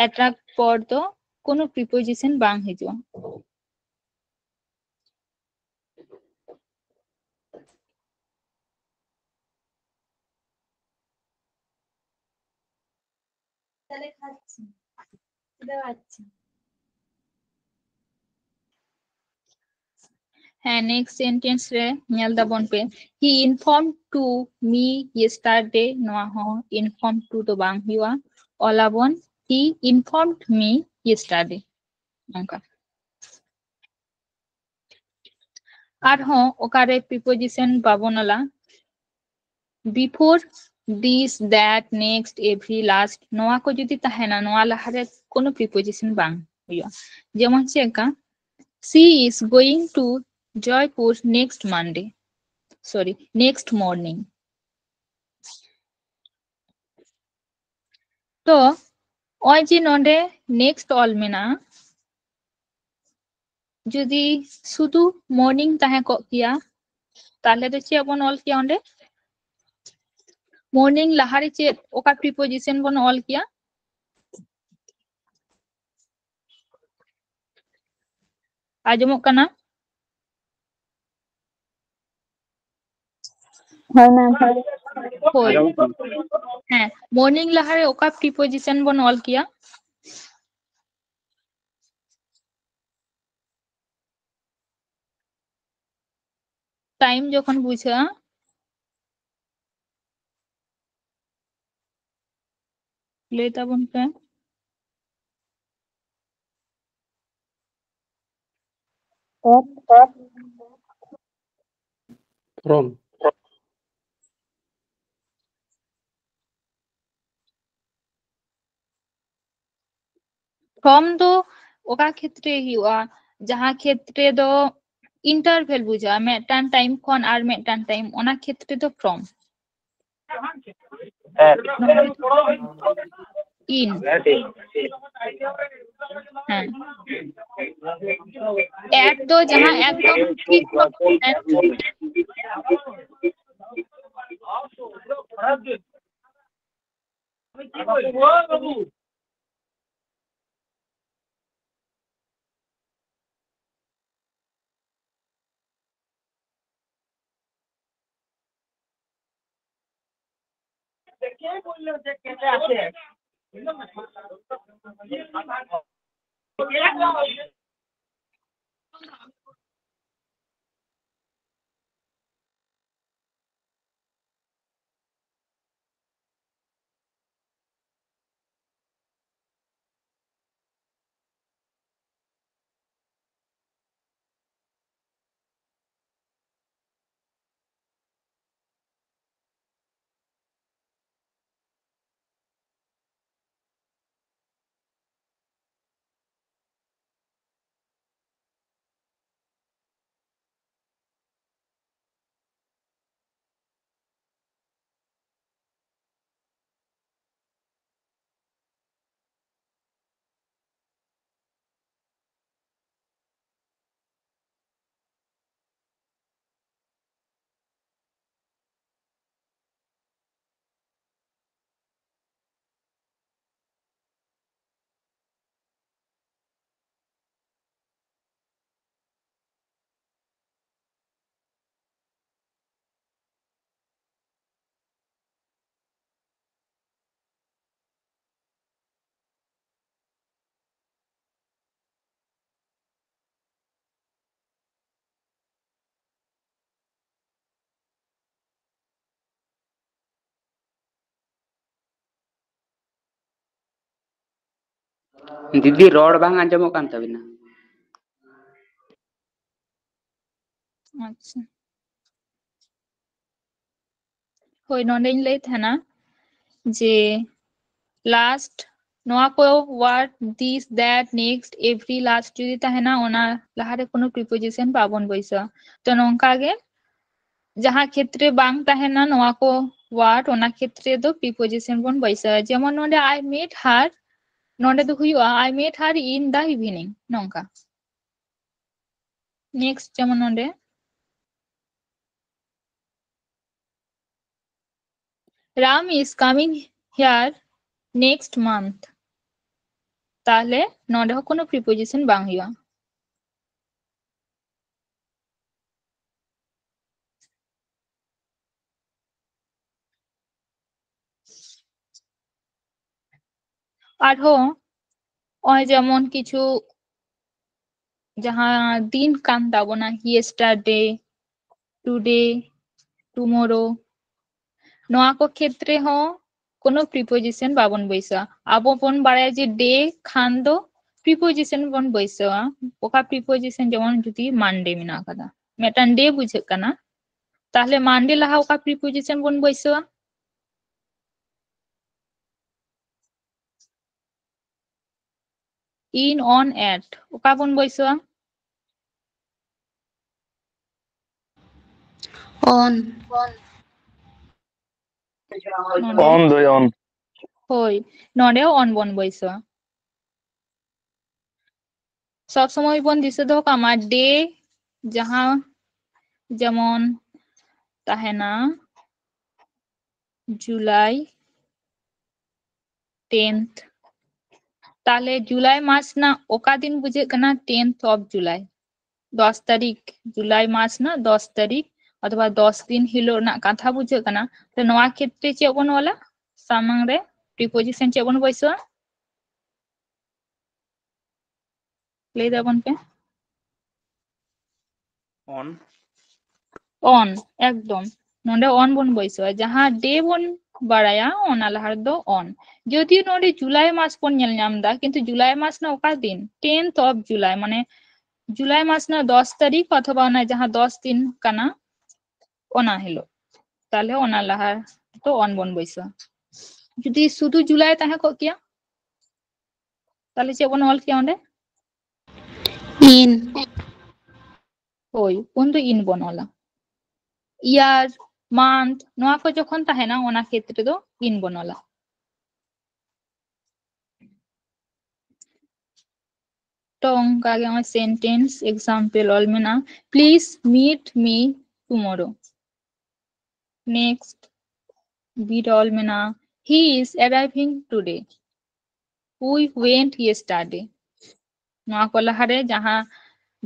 Attack ᱯᱚᱨ ᱫᱚ ᱠᱳᱱᱳ preposition ᱵᱟᱝ ᱦᱤᱡᱩᱜᱼᱟ᱾ ᱦᱮᱸ, next sentence ᱨᱮ ᱧᱮᱞ ᱫᱟᱵᱚᱱ ᱯᱮ, he informed to me yesterday, ᱱᱚᱣᱟ ᱦᱚᱸ informed to ᱫᱚ ᱵᱟᱝ ᱦᱩᱭᱩᱜᱼᱟ, ᱚᱞᱟᱵᱚᱱ he informed me yesterday, ᱱᱚᱝᱠᱟ᱾ ᱟᱨᱦᱚᱸ ᱚᱠᱟᱨᱮ preposition ᱵᱟᱵᱚᱱ ᱚᱞᱟ, before, this, that, next, every, last, ᱱᱚᱣᱟ ᱠᱚ ᱡᱩᱫᱤ ᱛᱟᱦᱮᱱᱟ, ᱱᱚᱣᱟ ᱞᱟᱦᱟᱨᱮ ᱠᱳᱱᱳ preposition ᱵᱟᱝ ᱦᱩᱭᱩᱜᱼᱟ᱾ ᱡᱮᱢᱚᱱ ᱪᱮᱫ ᱞᱮᱠᱟ, she is going to Jaipur next Monday, sorry, next morning. ᱛᱚ ᱱᱚᱜᱼᱚᱭ ᱡᱮ ᱱᱚᱰᱮ next ᱚᱞ ᱢᱮᱱᱟᱜᱼᱟ, ᱡᱩᱫᱤ ᱥᱩᱫᱷᱩ morning ᱛᱟᱦᱮᱸ ᱠᱚᱜ ᱠᱮᱭᱟ, ᱛᱟᱦᱞᱮ ᱫᱚ ᱪᱮᱫ ᱵᱚᱱ ᱚᱞ ᱠᱮᱭᱟ ᱚᱸᱰᱮ? Morning ᱞᱟᱦᱟᱨᱮ ᱪᱮᱫ, ᱚᱠᱟ preposition ᱵᱚᱱ ᱚᱞ ᱠᱮᱭᱟ? ᱟᱸᱡᱚᱢᱚᱜ ᱠᱟᱱᱟ? ᱦᱳᱭ, ᱢᱮᱢ᱾ ᱦᱳᱭ᱾ ᱦᱮᱸ, morning ᱞᱟᱦᱟᱨᱮ ᱚᱠᱟ preposition ᱵᱚᱱ ᱚᱞ ᱠᱮᱭᱟ? Time ᱡᱚᱠᱷᱚᱱ ᱵᱩᱡᱷᱟᱹᱜᱼᱟ, ᱞᱟᱹᱭ ᱛᱟᱵᱚᱱ ᱯᱮ᱾ From. From ᱫᱚ ᱚᱠᱟ ᱠᱷᱮᱛᱨᱮ ᱦᱩᱭᱩᱜᱼᱟ? ᱡᱟᱦᱟᱸ ᱠᱷᱮᱛᱨᱮ ᱫᱚ interval ᱵᱩᱡᱷᱟᱹᱜᱼᱟ, ᱢᱤᱫᱴᱟᱝ time ᱠᱷᱚᱱ ᱟᱨ ᱢᱤᱫᱴᱟᱝ time, ᱚᱱᱟ ᱠᱷᱮᱛᱨᱮ ᱫᱚ from᱾ In. ᱦᱮᱸ᱾ At ᱫᱚ ᱡᱟᱦᱟᱸ ᱮᱠᱫᱚᱢ ᱴᱷᱤᱠ ᱢᱚᱛᱚ ᱫᱤᱫᱤ, ᱨᱚᱲ ᱵᱟᱝ ᱟᱸᱡᱚᱢᱚᱜ ᱠᱟᱱ ᱛᱟᱵᱤᱱᱟ᱾ ᱟᱪᱪᱷᱟ᱾ ᱦᱳᱭ, ᱱᱚᱰᱮᱧ ᱞᱟᱹᱭ ᱛᱟᱦᱮᱱᱟ ᱡᱮ last, ᱱᱚᱣᱟ ᱠᱚ word, this, that, next, every, last ᱡᱩᱫᱤ ᱛᱟᱦᱮᱱᱟ, ᱚᱱᱟ ᱞᱟᱦᱟᱨᱮ ᱠᱳᱱᱳ preposition ᱵᱟᱵᱚᱱ ᱵᱟᱹᱭᱥᱟᱹᱣᱟ᱾ ᱛᱚ, ᱱᱚᱝᱠᱟ ᱜᱮ ᱡᱟᱦᱟᱸ ᱠᱷᱮᱛᱨᱮ ᱵᱟᱝ ᱛᱟᱦᱮᱱᱟ ᱱᱚᱣᱟ ᱠᱚ word, ᱚᱱᱟ ᱠᱷᱮᱛᱨᱮ ᱫᱚ preposition ᱵᱚᱱ ᱵᱟᱹᱭᱥᱟᱹᱣᱟ᱾ ᱡᱮᱢᱚᱱ ᱱᱚᱰᱮ, "I met her", ᱱᱚᱰᱮ ᱫᱚ ᱦᱩᱭᱩᱜᱼᱟ, "I met her in the evening", ᱱᱚᱝᱠᱟ᱾ Next, ᱡᱮᱢᱚᱱ ᱱᱚᱰᱮ, "Ram is coming here next month", ᱛᱟᱦᱞᱮ ᱱᱚᱰᱮ ᱦᱚᱸ ᱠᱳᱱᱳ preposition ᱵᱟᱝ ᱦᱩᱭᱩᱜᱼᱟ᱾ ᱟᱨᱦᱚᱸ ᱱᱚᱜᱼᱚᱭ ᱡᱮᱢᱚᱱ ᱠᱤᱪᱷᱩ ᱡᱟᱦᱟᱸ ᱫᱤᱱ ᱠᱟᱱ ᱛᱟᱵᱚᱱᱟ, yesterday, today, tomorrow, ᱱᱚᱣᱟ ᱠᱚ ᱠᱷᱮᱛᱨᱮ ᱦᱚᱸ ᱠᱳᱱᱳ preposition ᱵᱟᱵᱚᱱ ᱵᱟᱹᱭᱥᱟᱹᱣᱟ᱾ ᱟᱵᱚ ᱵᱚᱱ ᱵᱟᱲᱟᱭᱟ ᱡᱮ day ᱠᱷᱟᱱ ᱫᱚ preposition ᱵᱚᱱ ᱵᱟᱹᱭᱥᱟᱹᱣᱟ᱾ ᱚᱠᱟ preposition? ᱡᱮᱢᱚᱱ ᱡᱩᱫᱤ Monday ᱢᱮᱱᱟᱜ ᱟᱠᱟᱫᱟ, ᱢᱤᱫᱴᱟᱝ day ᱵᱩᱡᱷᱟᱹᱜ ᱠᱟᱱᱟ, ᱛᱟᱦᱞᱮ Monday ᱞᱟᱦᱟ ᱚᱠᱟ preposition ᱵᱚᱱ ᱵᱟᱹᱭᱥᱟᱹᱣᱟ? In, on, at ᱚᱠᱟ ᱵᱚᱱ ᱵᱟᱹᱭᱥᱟᱹᱣᱟ? On. ᱱᱚᱰᱮ᱾ On ᱫᱚᱭ on. ᱦᱳᱭ, ᱱᱚᱰᱮ on ᱵᱚᱱ ᱵᱟᱹᱭᱥᱟᱹᱣᱟ᱾ ᱥᱚᱵ ᱥᱚᱢᱚᱭ ᱵᱚᱱ ᱫᱤᱥᱟᱹ ᱫᱚᱦᱚ ᱠᱟᱜ ᱢᱟ, day ᱡᱟᱦᱟᱸ ᱡᱮᱢᱚᱱ ᱛᱟᱦᱮᱱᱟ July tenth, ᱛᱟᱦᱞᱮ July ᱢᱟᱥ ᱨᱮᱱᱟᱜ ᱚᱠᱟ ᱫᱤᱱ ᱵᱩᱡᱷᱟᱹᱜ ᱠᱟᱱᱟ? Tenth of July, ᱫᱚᱥ ᱛᱟᱹᱨᱤᱠᱷ, July ᱢᱟᱥ ᱨᱮᱱᱟᱜ ᱫᱚᱥ ᱛᱟᱹᱨᱤᱠᱷ ᱚᱛᱷᱚᱵᱟ ᱫᱚᱥ ᱫᱤᱱ ᱦᱤᱞᱳᱜ ᱨᱮᱱᱟᱜ ᱠᱟᱛᱷᱟ ᱵᱩᱡᱷᱟᱹᱜ ᱠᱟᱱᱟ᱾ ᱛᱚ ᱱᱚᱣᱟ ᱠᱷᱮᱛᱨᱮ ᱪᱮᱫ ᱵᱚᱱ ᱚᱞᱟ? ᱥᱟᱢᱟᱝ ᱨᱮ preposition ᱪᱮᱫ ᱵᱚᱱ ᱵᱟᱹᱭᱥᱟᱹᱣᱟ? ᱞᱟᱹᱭ ᱫᱟᱵᱚᱱ ᱯᱮ᱾ On. On, ᱮᱠᱫᱚᱢ᱾ ᱱᱚᱰᱮ on ᱵᱚᱱ ᱵᱟᱹᱭᱥᱟᱹᱣᱟ, ᱡᱟᱦᱟᱸ day ᱵᱚᱱ ᱵᱟᱲᱟᱭᱟ ᱚᱱᱟ ᱞᱟᱦᱟ ᱨᱮᱫᱚ on᱾ ᱡᱚᱫᱤ ᱱᱚᱰᱮ July ᱢᱟᱥ ᱵᱚᱱ ᱧᱮᱞ ᱧᱟᱢ ᱮᱫᱟ, ᱠᱤᱱᱛᱩ July ᱢᱟᱥ ᱨᱮᱱᱟᱜ ᱚᱠᱟ ᱫᱤᱱ? Tenth of July, ᱢᱟᱱᱮ July ᱢᱟᱥ ᱨᱮᱱᱟᱜ ᱫᱚᱥ ᱛᱟᱹᱨᱤᱠᱷ ᱚᱛᱷᱚᱵᱟ ᱚᱱᱟ ᱡᱟᱦᱟᱸ ᱫᱚᱥ ᱫᱤᱱ ᱠᱟᱱᱟ ᱚᱱᱟ ᱦᱤᱞᱳᱜ, ᱛᱟᱦᱞᱮ ᱚᱱᱟ ᱞᱟᱦᱟ ᱫᱚ on ᱵᱚᱱ ᱵᱟᱹᱭᱥᱟᱹᱣᱟ᱾ ᱡᱩᱫᱤ ᱥᱩᱫᱷᱩ July ᱛᱟᱦᱮᱸ ᱠᱚᱜ ᱠᱮᱭᱟ, ᱛᱟᱦᱞᱮ ᱪᱮᱫ ᱵᱚᱱ ᱚᱞ ᱠᱮᱭᱟ ᱚᱸᱰᱮ? In. ᱦᱳᱭ, ᱩᱱ ᱫᱚ in ᱵᱚᱱ ᱚᱞᱟ᱾ Year, month, ᱱᱚᱣᱟ ᱠᱚ ᱡᱚᱠᱷᱚᱱ ᱛᱟᱦᱮᱱᱟ, ᱚᱱᱟ ᱠᱷᱮᱛᱨᱮ ᱫᱚ in ᱵᱚᱱ ᱚᱞᱟ᱾ ᱛᱚ ᱚᱱᱠᱟ ᱜᱮ ᱱᱚᱜᱼᱚᱭ sentence example ᱚᱞ ᱢᱮᱱᱟᱜᱼᱟ, please meet me tomorrow. Next, B ᱨᱮ ᱚᱞ ᱢᱮᱱᱟᱜᱼᱟ, he is arriving today. We went yesterday. ᱱᱚᱣᱟ ᱠᱚ ᱞᱟᱦᱟᱨᱮ ᱡᱟᱦᱟᱸ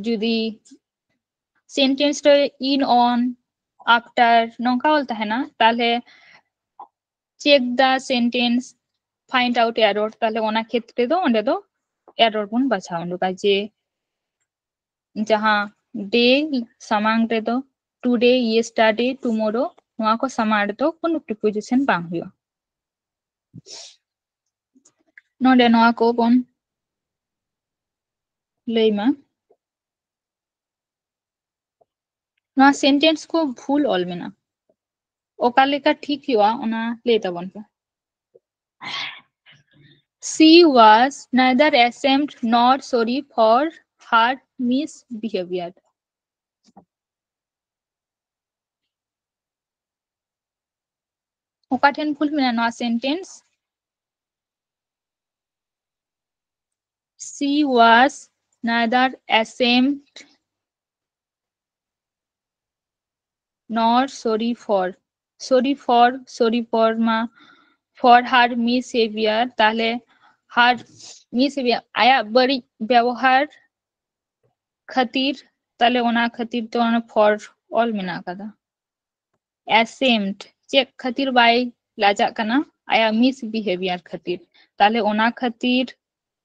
ᱡᱩᱫᱤ sentence ᱨᱮ in, on, after ᱱᱚᱝᱠᱟ ᱚᱞ ᱛᱟᱦᱮᱱᱟ, ᱛᱟᱦᱞᱮ check the sentence find out error, ᱛᱟᱦᱞᱮ ᱚᱱᱟ ᱠᱷᱮᱛᱨᱮ ᱫᱚ ᱚᱸᱰᱮ ᱫᱚ error ᱵᱚᱱ ᱵᱟᱪᱷᱟᱣ ᱩᱰᱩᱠᱟ, ᱡᱮ ᱡᱟᱦᱟᱸ day ᱥᱟᱢᱟᱝ ᱨᱮᱫᱚ today, yesterday, tomorrow, ᱱᱚᱣᱟ ᱠᱚ ᱥᱟᱢᱟᱝ ᱨᱮᱫᱚ ᱠᱳᱱᱳ preposition ᱵᱟᱝ ᱦᱩᱭᱩᱜᱼᱟ᱾ ᱱᱚᱰᱮ ᱱᱚᱣᱟ ᱠᱚ ᱵᱚᱱ ᱞᱟᱹᱭ ᱢᱟ᱾ ᱱᱚᱣᱟ sentence ᱠᱚ ᱵᱷᱩᱞ ᱚᱞ ᱢᱮᱱᱟᱜᱼᱟ, ᱚᱠᱟ ᱞᱮᱠᱟ ᱴᱷᱤᱠ ᱦᱩᱭᱩᱜᱼᱟ ᱚᱱᱟ ᱞᱟᱹᱭ ᱛᱟᱵᱚᱱ ᱯᱮ᱾ She was neither ashamed nor sorry for her misbehavior. ᱚᱠᱟ ᱴᱷᱮᱱ ᱵᱷᱩᱞ ᱢᱮᱱᱟᱜᱼᱟ ᱱᱚᱣᱟ sentence? She was neither ashamed nor sorry for, sorry for, sorry for ᱢᱟ, for her misbehavior, ᱛᱟᱦᱞᱮ her misbehavior, ᱟᱭᱟᱜ ᱵᱟᱹᱲᱤᱡ ᱵᱮᱵᱚᱦᱟᱨ ᱠᱷᱟᱹᱛᱤᱨ, ᱛᱟᱦᱞᱮ ᱚᱱᱟ ᱠᱷᱟᱹᱛᱤᱨ ᱛᱚ ᱚᱱᱟ for ᱚᱞ ᱢᱮᱱᱟᱜ ᱟᱠᱟᱫᱟ᱾ Ashamed, ᱪᱮᱫ ᱠᱷᱟᱹᱛᱤᱨ ᱵᱟᱭ ᱞᱟᱡᱟᱜ ᱠᱟᱱᱟ? ᱟᱭᱟᱜ misbehavior ᱠᱷᱟᱹᱛᱤᱨ᱾ ᱛᱟᱦᱞᱮ ᱚᱱᱟ ᱠᱷᱟᱹᱛᱤᱨ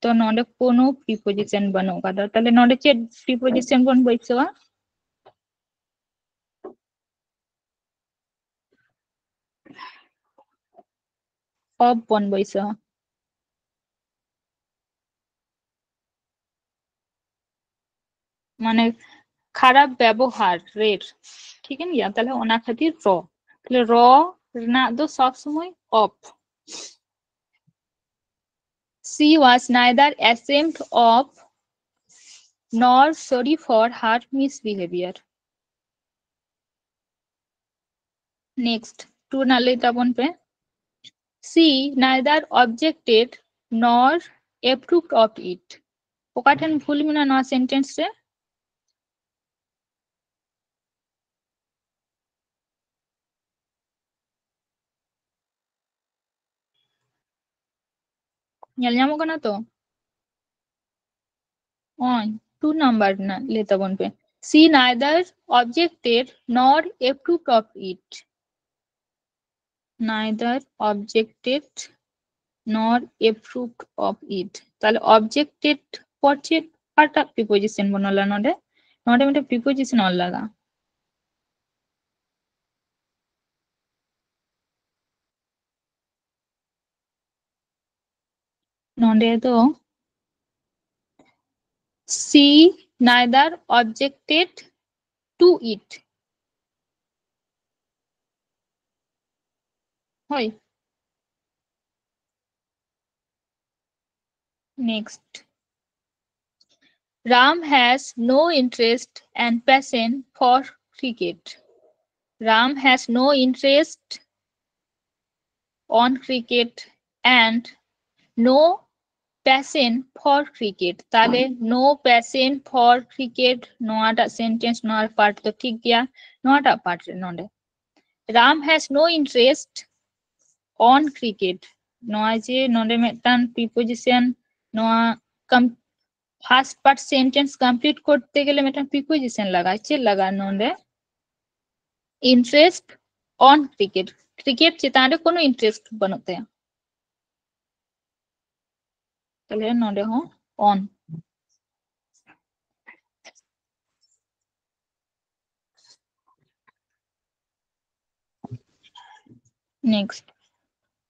ᱛᱚ ᱱᱚᱰᱮ ᱠᱳᱱᱳ preposition ᱵᱟᱹᱱᱩᱜ ᱟᱠᱟᱫᱟ᱾ ᱛᱟᱦᱞᱮ ᱱᱚᱰᱮ ᱪᱮᱫ preposition ᱵᱚᱱ ᱵᱟᱹᱭᱥᱟᱹᱣᱟ? Of ᱵᱚᱱ ᱵᱟᱹᱭᱥᱟᱹᱣᱟ᱾ ᱢᱟᱱᱮ ᱠᱷᱟᱨᱟᱯ ᱵᱮᱵᱚᱦᱟᱨ ᱨᱮ, ᱴᱷᱤᱠᱟᱹᱱ ᱜᱮᱭᱟ? ᱛᱟᱦᱞᱮ ᱚᱱᱟ ᱠᱷᱟᱹᱛᱤᱨ ᱨᱚ, ᱛᱟᱦᱞᱮ ᱨᱚ ᱨᱮᱱᱟᱜ ᱫᱚ ᱥᱚᱵ ᱥᱚᱢᱚᱭ of᱾ She was neither ashamed of nor sorry for her misbehavior. Next, two ᱨᱮᱱᱟᱜ ᱞᱟᱹᱭ ᱛᱟᱵᱚᱱ ᱯᱮ᱾ She neither objected nor approved of it. ᱚᱠᱟ ᱴᱷᱮᱱ ᱵᱷᱩᱞ ᱢᱮᱱᱟᱜᱼᱟ ᱱᱚᱣᱟ sentence ᱨᱮ? ᱧᱮᱞ ᱧᱟᱢᱚᱜ ᱠᱟᱱᱟ ᱛᱚ? ᱱᱚᱜᱼᱚᱭ two number ᱨᱮᱱᱟᱜ ᱞᱟᱹᱭ ᱛᱟᱵᱚᱱ ᱯᱮ᱾ She neither objected nor approved of it. Neither objected nor approved of it. ᱛᱟᱦᱞᱮ objected ᱯᱚᱨ ᱪᱮᱫ, ᱚᱠᱟᱴᱟᱜ preposition ᱵᱚᱱ ᱚᱞᱟ ᱱᱚᱰᱮ? ᱱᱚᱰᱮ ᱢᱤᱫᱴᱮᱱ preposition ᱚᱞ ᱞᱟᱜᱟᱜᱼᱟ᱾ ᱱᱚᱰᱮ ᱫᱚ she neither objected to it. ᱦᱳᱭ᱾ Next. Ram has no interest and passion for cricket. Ram has no interest on cricket and no passion for cricket. ᱛᱟᱦᱞᱮ no passion for cricket, ᱱᱚᱣᱟᱴᱟᱜ sentence, ᱱᱚᱣᱟ part ᱫᱚ ᱴᱷᱤᱠ ᱜᱮᱭᱟ᱾ ᱱᱚᱣᱟᱴᱟᱜ part ᱨᱮ ᱱᱚᱰᱮ Ram has no interest on cricket. ᱱᱚᱣᱟ ᱡᱮ ᱱᱚᱰᱮ ᱢᱤᱫᱴᱟᱝ preposition, ᱱᱚᱣᱟ first part sentence complete ᱠᱚᱨᱛᱮ ᱜᱮᱞᱮ ᱢᱤᱫᱴᱟᱝ preposition ᱞᱟᱜᱟᱜᱼᱟ᱾ ᱪᱮᱫ ᱞᱟᱜᱟᱜᱼᱟ ᱱᱚᱰᱮ? Interest on cricket. cricket ᱪᱮᱛᱟᱱ ᱨᱮ ᱠᱳᱱᱳ interest ᱵᱟᱹᱱᱩᱜ ᱛᱟᱭᱟ᱾ ᱛᱟᱦᱞᱮ ᱱᱚᱰᱮ ᱦᱚᱸ on. Next,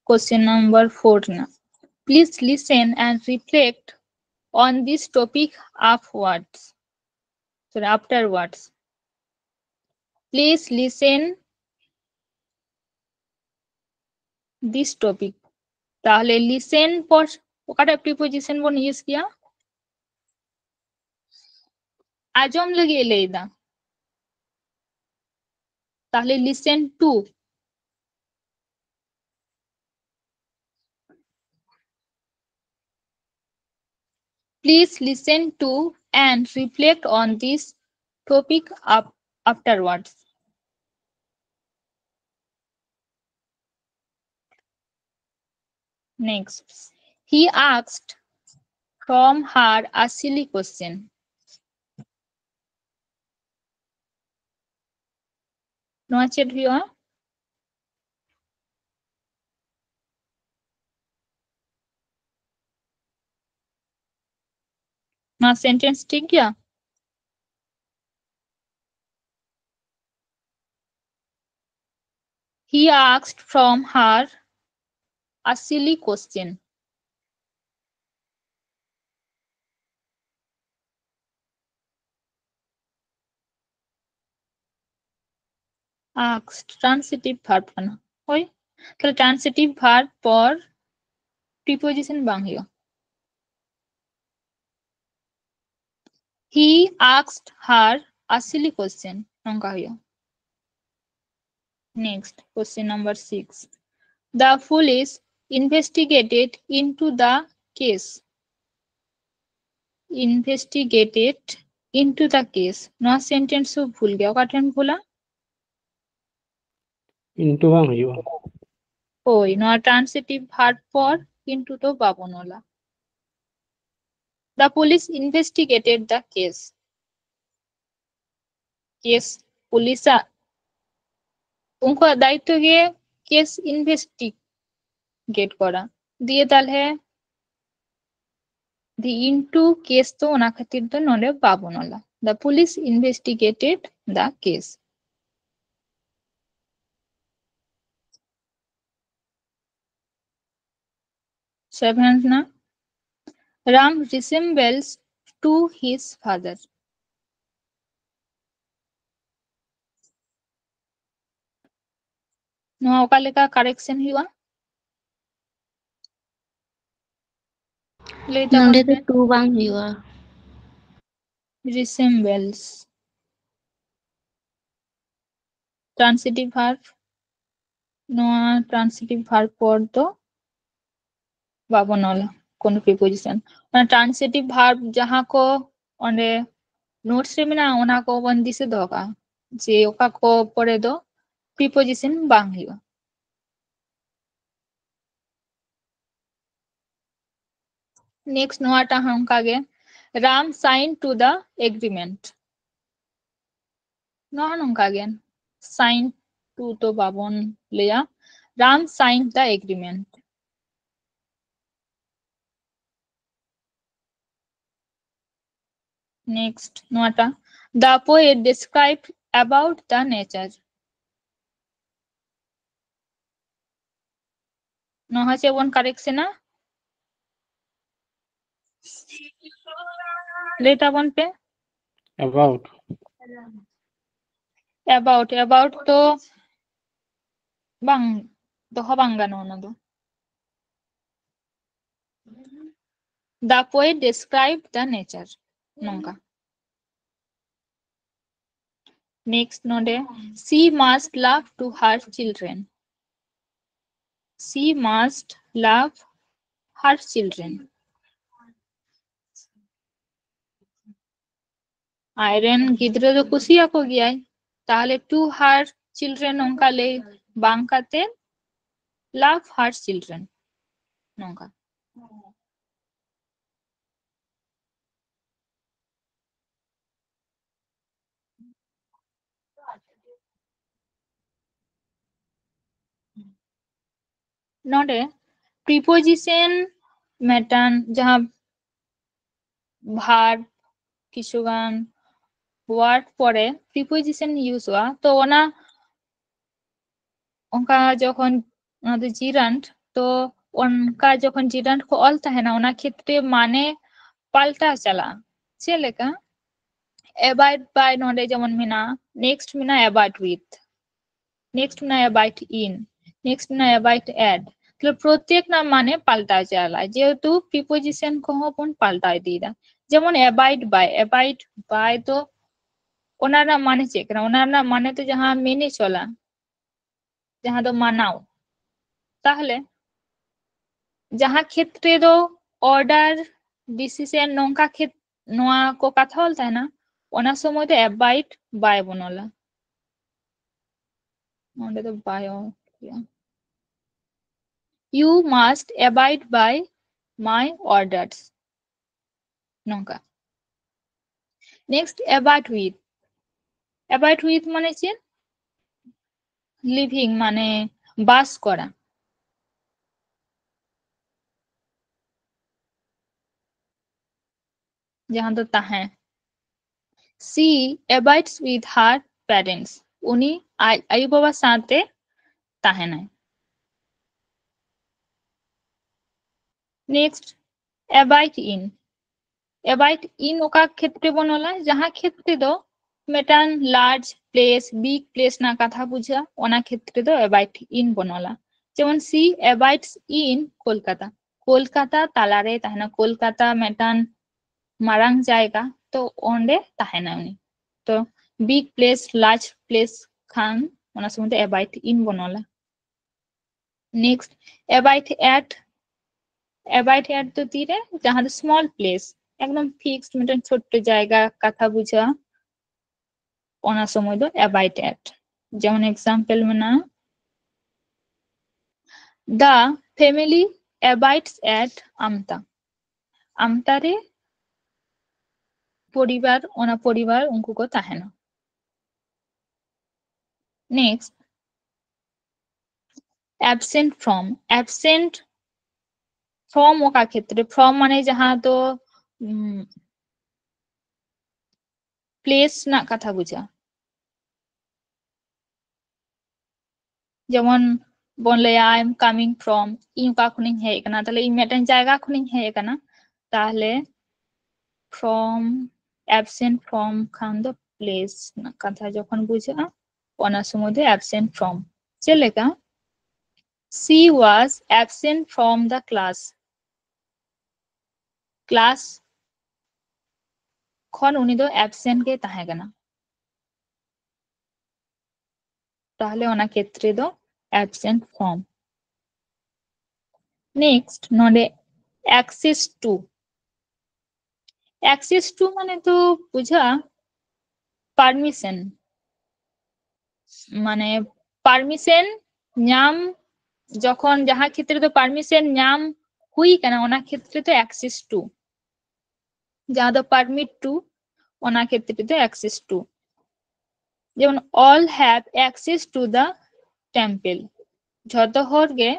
question number four ᱨᱮᱱᱟᱜ. Please listen and reflect on this topic afterwards. Sorry, afterwards. Please listen this topic. ᱛᱟᱦᱞᱮ listen ᱯᱚᱨ ᱚᱠᱟᱴᱟᱜ preposition ᱵᱚᱱ use ᱜᱮᱭᱟ? ᱟᱸᱡᱚᱢ ᱞᱟᱹᱜᱤᱫ ᱮ ᱞᱟᱹᱭ ᱮᱫᱟ᱾ ᱛᱟᱦᱞᱮ listen to. Please listen to and reflect on this topic afterwards. Next, he asked from her a silly question. ᱱᱚᱣᱟ ᱪᱮᱫ ᱦᱩᱭᱩᱜᱼᱟ? ᱱᱚᱣᱟ ᱥᱮᱱᱴᱮᱱᱥ ᱴᱷᱤᱠ ᱜᱮᱭᱟ? He asked from her a silly question. Asked transitive verb ᱠᱟᱱᱟ᱾ ᱦᱳᱭ, ᱛᱟᱦᱞᱮ transitive verb ᱯᱚᱨ preposition ᱵᱟᱝ ᱦᱩᱭᱩᱜᱼᱟ᱾ He asked her a silly question, ᱱᱚᱝᱠᱟ ᱦᱩᱭᱩᱜᱼᱟ᱾ Next, question number six. The police investigated into the case. Investigated into the case. ᱱᱚᱣᱟ sentence ᱦᱚᱸ ᱵᱷᱩᱞ ᱜᱮᱭᱟ᱾ ᱚᱠᱟ ᱴᱷᱮᱱ ᱵᱷᱩᱞᱟ? ᱤᱱᱴᱩ ᱵᱟᱝ ᱦᱩᱭᱩᱜᱼᱟ᱾ ᱦᱳᱭ, ᱱᱚᱣᱟ transitive verb ᱯᱚᱨ into ᱫᱚ ᱵᱟᱵᱚᱱ ᱚᱞᱟ᱾ The police investigated the case. Case ᱯᱩᱞᱤᱥᱟᱜ, ᱩᱱᱠᱩᱣᱟᱜ ᱫᱟᱭᱤᱛᱛᱚ ᱜᱮ ᱠᱮᱥ ᱤᱱᱵᱷᱮᱥᱴᱤᱜᱮᱴ ᱠᱚᱨᱟ᱾ ᱫᱤᱭᱮ ᱛᱟᱦᱞᱮ the into case ᱫᱚ ᱚᱱᱟ ᱠᱷᱟᱹᱛᱤᱨ ᱫᱚ ᱱᱚᱰᱮ ᱵᱟᱵᱚᱱ ᱚᱞᱟ᱾ The police investigated the case. Seventh ᱨᱮᱱᱟᱜ, Ram resembles to his father. ᱱᱚᱣᱟ ᱚᱠᱟ ᱞᱮᱠᱟ ᱠᱟᱨᱮᱠᱥᱚᱱ ᱦᱩᱭᱩᱜᱼᱟ? ᱞᱟᱹᱭ ᱛᱟᱵᱚᱱ ᱱᱚᱰᱮ ᱫᱚ ᱯᱮ᱾ ᱴᱩ ᱵᱟᱝ ᱦᱩᱭᱩᱜᱼᱟ᱾ Resembles. Transitive verb. ᱱᱚᱣᱟ transitive verb ᱯᱚᱨ ᱫᱚ ᱵᱟᱵᱚᱱ ᱚᱞᱟ ᱠᱳᱱᱳ preposition. ᱚᱱᱟ transitive verb ᱡᱟᱦᱟᱸ ᱠᱚ ᱚᱸᱰᱮ ᱱᱳᱴᱥ ᱨᱮ ᱢᱮᱱᱟᱜᱼᱟ, ᱚᱱᱟ ᱠᱚᱵᱚᱱ ᱫᱤᱥᱟᱹ ᱫᱚᱦᱚ ᱠᱟᱜᱼᱟ ᱡᱮ ᱚᱠᱟ ᱠᱚ ᱯᱚᱨᱮ ᱫᱚ preposition ᱵᱟᱝ ᱦᱩᱭᱩᱜᱼᱟ. Next ᱱᱚᱣᱟᱴᱟᱜ ᱦᱚᱸ ᱚᱱᱠᱟ ᱜᱮ, Ram signed to the agreement. ᱱᱚᱣᱟ ᱦᱚᱸ ᱱᱚᱝᱠᱟ ᱜᱮ, sign to ᱫᱚ ᱵᱟᱵᱚᱱ ᱞᱟᱹᱭᱟ, Ram signed the agreement. Next, ᱱᱚᱣᱟᱴᱟᱜ, the poet described about the nature. ᱱᱚᱣᱟ ᱪᱮᱫ ᱵᱚᱱ correction ᱟ? ᱞᱟᱹᱭ ᱛᱟᱵᱚᱱ ᱯᱮ᱾ About. About, about ᱫᱚ ᱵᱟᱝ, ᱫᱚᱦᱚ ᱵᱟᱝ ᱜᱟᱱᱚᱜᱼᱟ ᱚᱱᱟ ᱫᱚ᱾ The poet described the nature. ᱱᱚᱝᱠᱟ᱾ Next ᱱᱚᱰᱮ, she must love to her children. She must love her children. ᱟᱡᱨᱮᱱ ᱜᱤᱫᱽᱨᱟᱹ ᱫᱚ ᱠᱩᱥᱤᱭᱟᱠᱚ ᱜᱮᱭᱟᱭ, ᱛᱟᱦᱞᱮ to her children ᱱᱚᱝᱠᱟ ᱞᱟᱹᱭ ᱵᱟᱝ ᱠᱟᱛᱮ love her children ᱱᱚᱝᱠᱟ᱾ ᱱᱚᱰᱮ preposition ᱢᱤᱫᱴᱟᱝ ᱡᱟᱦᱟᱸ verb ᱠᱤᱪᱷᱩᱜᱟᱱ word ᱯᱚᱨᱮ preposition ᱤᱭᱩᱡᱚᱜᱼᱟ, ᱛᱚ ᱚᱱᱟ ᱚᱱᱠᱟ ᱡᱚᱠᱷᱚᱱ ᱚᱱᱟ ᱫᱚ gerund, ᱛᱚ ᱚᱱᱠᱟ ᱡᱚᱠᱷᱚᱱ gerund ᱠᱚ ᱚᱞ ᱛᱟᱦᱮᱱᱟ ᱚᱱᱟ ᱠᱷᱮᱛᱨᱮ ᱢᱟᱱᱮ ᱯᱟᱞᱴᱟᱣ ᱪᱟᱞᱟᱜᱼᱟ᱾ ᱪᱮᱫ ᱞᱮᱠᱟ? Abide by ᱱᱚᱰᱮ ᱡᱮᱢᱚᱱ ᱢᱮᱱᱟᱜᱼᱟ, next ᱢᱮᱱᱟᱜᱼᱟ abide with, next ᱢᱮᱱᱟᱜᱼᱟ abide in, next ᱢᱮᱱᱟᱜᱼᱟ abide at. ᱛᱟᱦᱞᱮ ᱯᱨᱚᱛᱮᱠ ᱨᱮᱱᱟᱜ ᱢᱟᱱᱮ ᱯᱟᱞᱴᱟᱣ ᱪᱟᱞᱟᱜᱼᱟ, ᱡᱮᱦᱮᱛᱩ preposition ᱠᱚᱦᱚᱸ ᱵᱚᱱ ᱯᱟᱞᱴᱟᱣ ᱤᱫᱤᱭᱮᱫᱟ᱾ ᱡᱮᱢᱚᱱ abide by, abide by ᱫᱚ ᱚᱱᱟ ᱨᱮᱱᱟᱜ ᱢᱟᱱᱮ ᱪᱮᱫ ᱠᱟᱱᱟ? ᱚᱱᱟ ᱨᱮᱱᱟᱜ ᱢᱟᱱᱮ ᱫᱚ ᱡᱟᱦᱟᱸ ᱢᱮᱱᱮ ᱪᱚᱞᱟ, ᱡᱟᱦᱟᱸ ᱫᱚ ᱢᱟᱱᱟᱣ᱾ ᱛᱟᱦᱞᱮ ᱡᱟᱦᱟᱸ ᱠᱷᱮᱛᱨᱮ ᱫᱚ order, decision ᱱᱚᱝᱠᱟ ᱠᱷᱮᱛ ᱱᱚᱣᱟ ᱠᱚ ᱠᱟᱛᱷᱟ ᱚᱞ ᱛᱟᱦᱮᱱᱟ, ᱚᱱᱟ ᱥᱚᱢᱚᱭ ᱫᱚ abide by ᱵᱚᱱ ᱚᱞᱟ᱾ ᱱᱚᱰᱮ ᱫᱚ by ᱚᱞ ᱦᱩᱭᱩᱜᱼᱟ᱾ You must abide by my orders. ᱱᱚᱝᱠᱟ᱾ Next, abide with. Abide with ᱢᱟᱱᱮ ᱪᱮᱫ? Living ᱢᱟᱱᱮ ᱵᱟᱥ ᱠᱚᱨᱟ, ᱡᱟᱦᱟᱸ ᱫᱚ ᱛᱟᱦᱮᱸ᱾ She abides with her parents. ᱩᱱᱤ ᱟᱡ ᱟᱭᱳᱼᱵᱟᱵᱟ ᱥᱟᱶᱛᱮ ᱛᱟᱦᱮᱱᱟᱭ᱾ Next, abide in. Abide in ᱚᱠᱟ ᱠᱷᱮᱛᱨᱮ ᱵᱚᱱ ᱚᱞᱟ? ᱡᱟᱦᱟᱸ ᱠᱷᱮᱛᱨᱮ ᱫᱚ ᱢᱤᱫᱴᱟᱝ large place, big place ᱨᱮᱱᱟᱜ ᱠᱟᱛᱷᱟ ᱵᱩᱡᱷᱟᱹᱜᱼᱟ, ᱚᱱᱟ ᱠᱷᱮᱛᱨᱮ ᱫᱚ abide in ᱵᱚᱱ ᱚᱞᱟ᱾ ᱡᱮᱢᱚᱱ, she abides in Kolkata, Kolkata ᱛᱟᱞᱟᱨᱮ ᱛᱟᱦᱮᱱᱟ, ᱠᱳᱞᱠᱟᱛᱟ ᱢᱤᱫᱴᱟᱝ ᱢᱟᱨᱟᱝ ᱡᱟᱭᱜᱟ, ᱛᱚ ᱚᱸᱰᱮ ᱛᱟᱦᱮᱱᱟ ᱩᱱᱤ᱾ ᱛᱚ big place, large place ᱠᱷᱟᱱ ᱚᱱᱟ ᱥᱚᱢᱚᱭ ᱫᱚ abide in ᱵᱚᱱ ᱚᱞᱟ᱾ Next, abide at. Abide at ᱫᱚ ᱛᱤᱨᱮ? ᱡᱟᱦᱟᱸ ᱫᱚ small place, ᱮᱠᱫᱚᱢ fixed ᱢᱤᱫᱴᱮᱱ ᱪᱷᱳᱴᱴ ᱡᱟᱭᱜᱟ ᱠᱟᱛᱷᱟ ᱵᱩᱡᱷᱟᱹᱜᱼᱟ, ᱚᱱᱟ ᱥᱚᱢᱚᱭ ᱫᱚ abide at. ᱡᱮᱢᱚᱱ example ᱢᱮᱱᱟᱜᱼᱟ, the family abides at Amta. ᱟᱢᱛᱟ ᱨᱮ ᱯᱚᱨᱤᱵᱟᱨ, ᱚᱱᱟ ᱯᱚᱨᱤᱵᱟᱨ ᱩᱱᱠᱩ ᱠᱚ ᱛᱟᱦᱮᱱᱟ᱾ Next, absent from. Absent from ᱚᱠᱟ ᱠᱷᱮᱛᱨᱮ? From ᱢᱟᱱᱮ ᱡᱟᱦᱟᱸ ᱫᱚ place ᱨᱮᱱᱟᱜ ᱠᱟᱛᱷᱟ ᱵᱩᱡᱷᱟᱹᱜᱼᱟ᱾ ᱡᱮᱢᱚᱱ ᱵᱚᱱ ᱞᱟᱹᱭᱟ, I am coming from, ᱤᱧ ᱚᱠᱟ ᱠᱷᱚᱱᱤᱧ ᱦᱮᱡ ᱟᱠᱟᱱᱟ, ᱛᱟᱦᱞᱮ ᱤᱧ ᱢᱤᱫᱴᱮᱱ ᱡᱟᱭᱜᱟ ᱠᱷᱚᱱᱤᱧ ᱦᱮᱡ ᱟᱠᱟᱱᱟ᱾ ᱛᱟᱦᱞᱮ from, absent from ᱠᱷᱟᱱ ᱫᱚ place ᱨᱮᱱᱟᱜ ᱠᱟᱛᱷᱟ ᱡᱚᱠᱷᱚᱱ ᱵᱩᱡᱷᱟᱹᱜᱼᱟ, ᱚᱱᱟ ᱥᱚᱢᱚᱭ ᱫᱚ absent from᱾ ᱪᱮᱫ ᱞᱮᱠᱟ? She was absent from the class. Class ᱠᱷᱚᱱ ᱩᱱᱤ ᱫᱚ absent ᱜᱮ ᱛᱟᱦᱮᱸ ᱠᱟᱱᱟ᱾ ᱛᱟᱦᱞᱮ ᱚᱱᱟ ᱠᱷᱮᱛᱨᱮ ᱫᱚ absent from᱾ Next, ᱱᱚᱰᱮ access to. Access to ᱢᱟᱱᱮ ᱫᱚ ᱵᱩᱡᱷᱟᱹᱜᱼᱟ permission, ᱢᱟᱱᱮ permission ᱧᱟᱢ, ᱡᱚᱠᱷᱚᱱ ᱡᱟᱦᱟᱸ ᱠᱷᱮᱛᱨᱮ ᱫᱚ permission ᱧᱟᱢ ᱦᱩᱭ ᱠᱟᱱᱟ, ᱚᱱᱟ ᱠᱷᱮᱛᱨᱮ ᱫᱚ access to. ᱡᱟᱦᱟᱸ ᱫᱚ permit to, ᱚᱱᱟ ᱠᱷᱮᱛᱨᱮ ᱫᱚ access to. ᱡᱮᱢᱚᱱ, all have access to the temple. ᱡᱷᱚᱛᱚ ᱦᱚᱲ ᱜᱮ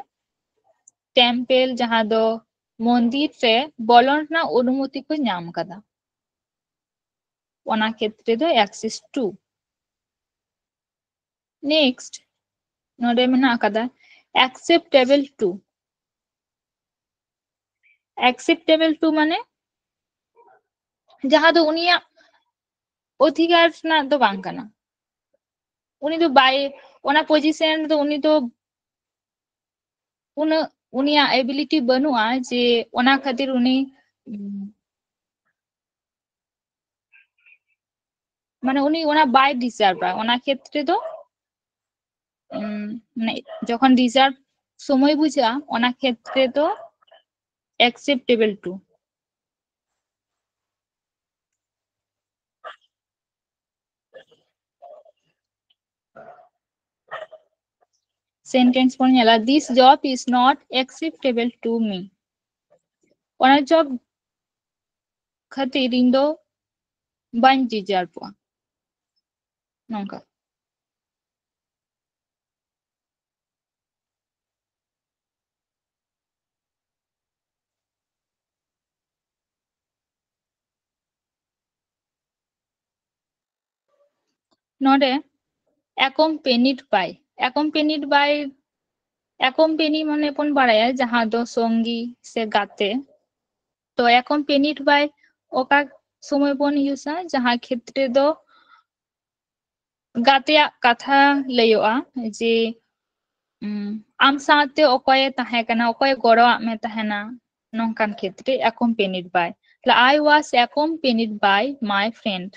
temple, ᱡᱟᱦᱟᱸ ᱫᱚ ᱢᱚᱱᱫᱤᱨ ᱨᱮ ᱵᱚᱞᱚᱱ ᱨᱮᱱᱟᱜ ᱚᱱᱩᱢᱚᱛᱤ ᱠᱚ ᱧᱟᱢ ᱟᱠᱟᱫᱟ᱾ ᱚᱱᱟ ᱠᱷᱮᱛᱨᱮ ᱫᱚ access to᱾ Next, ᱱᱚᱰᱮ ᱢᱮᱱᱟᱜ ᱟᱠᱟᱫᱟ acceptable to᱾ Acceptable to ᱢᱟᱱᱮ ᱡᱟᱦᱟᱸ ᱫᱚ ᱩᱱᱤᱭᱟᱜ ᱚᱫᱷᱤᱠᱟᱨ ᱨᱮᱱᱟᱜ ᱫᱚ ᱵᱟᱝ ᱠᱟᱱᱟ᱾ ᱩᱱᱤ ᱫᱚ ᱵᱟᱭ, ᱚᱱᱟ position ᱨᱮᱫᱚ ᱩᱱᱤ ᱫᱚ ᱩᱱᱟᱹᱜ ᱩᱱᱤᱭᱟᱜ ability ᱵᱟᱹᱱᱩᱜᱼᱟ ᱡᱮ ᱚᱱᱟ ᱠᱷᱟᱹᱛᱤᱨ ᱩᱱᱤ, ᱩᱢ, ᱢᱟᱱᱮ ᱩᱱᱤ ᱚᱱᱟ ᱵᱟᱭ deserve ᱟ᱾ ᱚᱱᱟ ᱠᱷᱮᱛᱨᱮ ᱫᱚ, ᱩᱢ, ᱢᱟᱱᱮ ᱡᱚᱠᱷᱚᱱ deserve ᱥᱚᱢᱚᱭ ᱵᱩᱡᱷᱟᱹᱜᱼᱟ, ᱚᱱᱟ ᱠᱷᱮᱛᱨᱮ ᱫᱚ acceptable to᱾ Sentence ᱵᱚᱱ ᱧᱮᱞᱟ, "This job is not acceptable to me." ᱚᱱᱟ job ᱠᱷᱟᱹᱛᱤᱨ ᱤᱧ ᱫᱚ ᱵᱟᱹᱧ deserve ᱟ᱾ ᱱᱚᱝᱠᱟ᱾ ᱱᱚᱰᱮ accompanied by, accompanied by, accompany ᱢᱟᱱᱮ ᱵᱚᱱ ᱵᱟᱲᱟᱭᱟ ᱡᱟᱦᱟᱸ ᱫᱚ ᱥᱚᱝᱜᱤ ᱥᱮ ᱜᱟᱛᱮ᱾ ᱛᱚ accompanied by ᱚᱠᱟ ᱥᱚᱢᱚᱭ ᱵᱚᱱ use ᱟ? ᱡᱟᱦᱟᱸ ᱠᱷᱮᱛᱨᱮ ᱫᱚ ᱜᱟᱛᱮᱭᱟᱜ ᱠᱟᱛᱷᱟ ᱞᱟᱹᱭᱚᱜᱼᱟ ᱡᱮ, ᱩᱢ, ᱟᱢ ᱥᱟᱶᱛᱮ ᱚᱠᱚᱭᱮ ᱛᱟᱦᱮᱸ ᱠᱟᱱᱟ, ᱚᱠᱚᱭᱮ ᱜᱚᱲᱚᱣᱟᱜ ᱢᱮ ᱛᱟᱦᱮᱱᱟ, ᱱᱚᱝᱠᱟᱱ ᱠᱷᱮᱛᱨᱮ accompanied by᱾ ᱛᱟᱦᱞᱮ, "I was accompanied by my friend",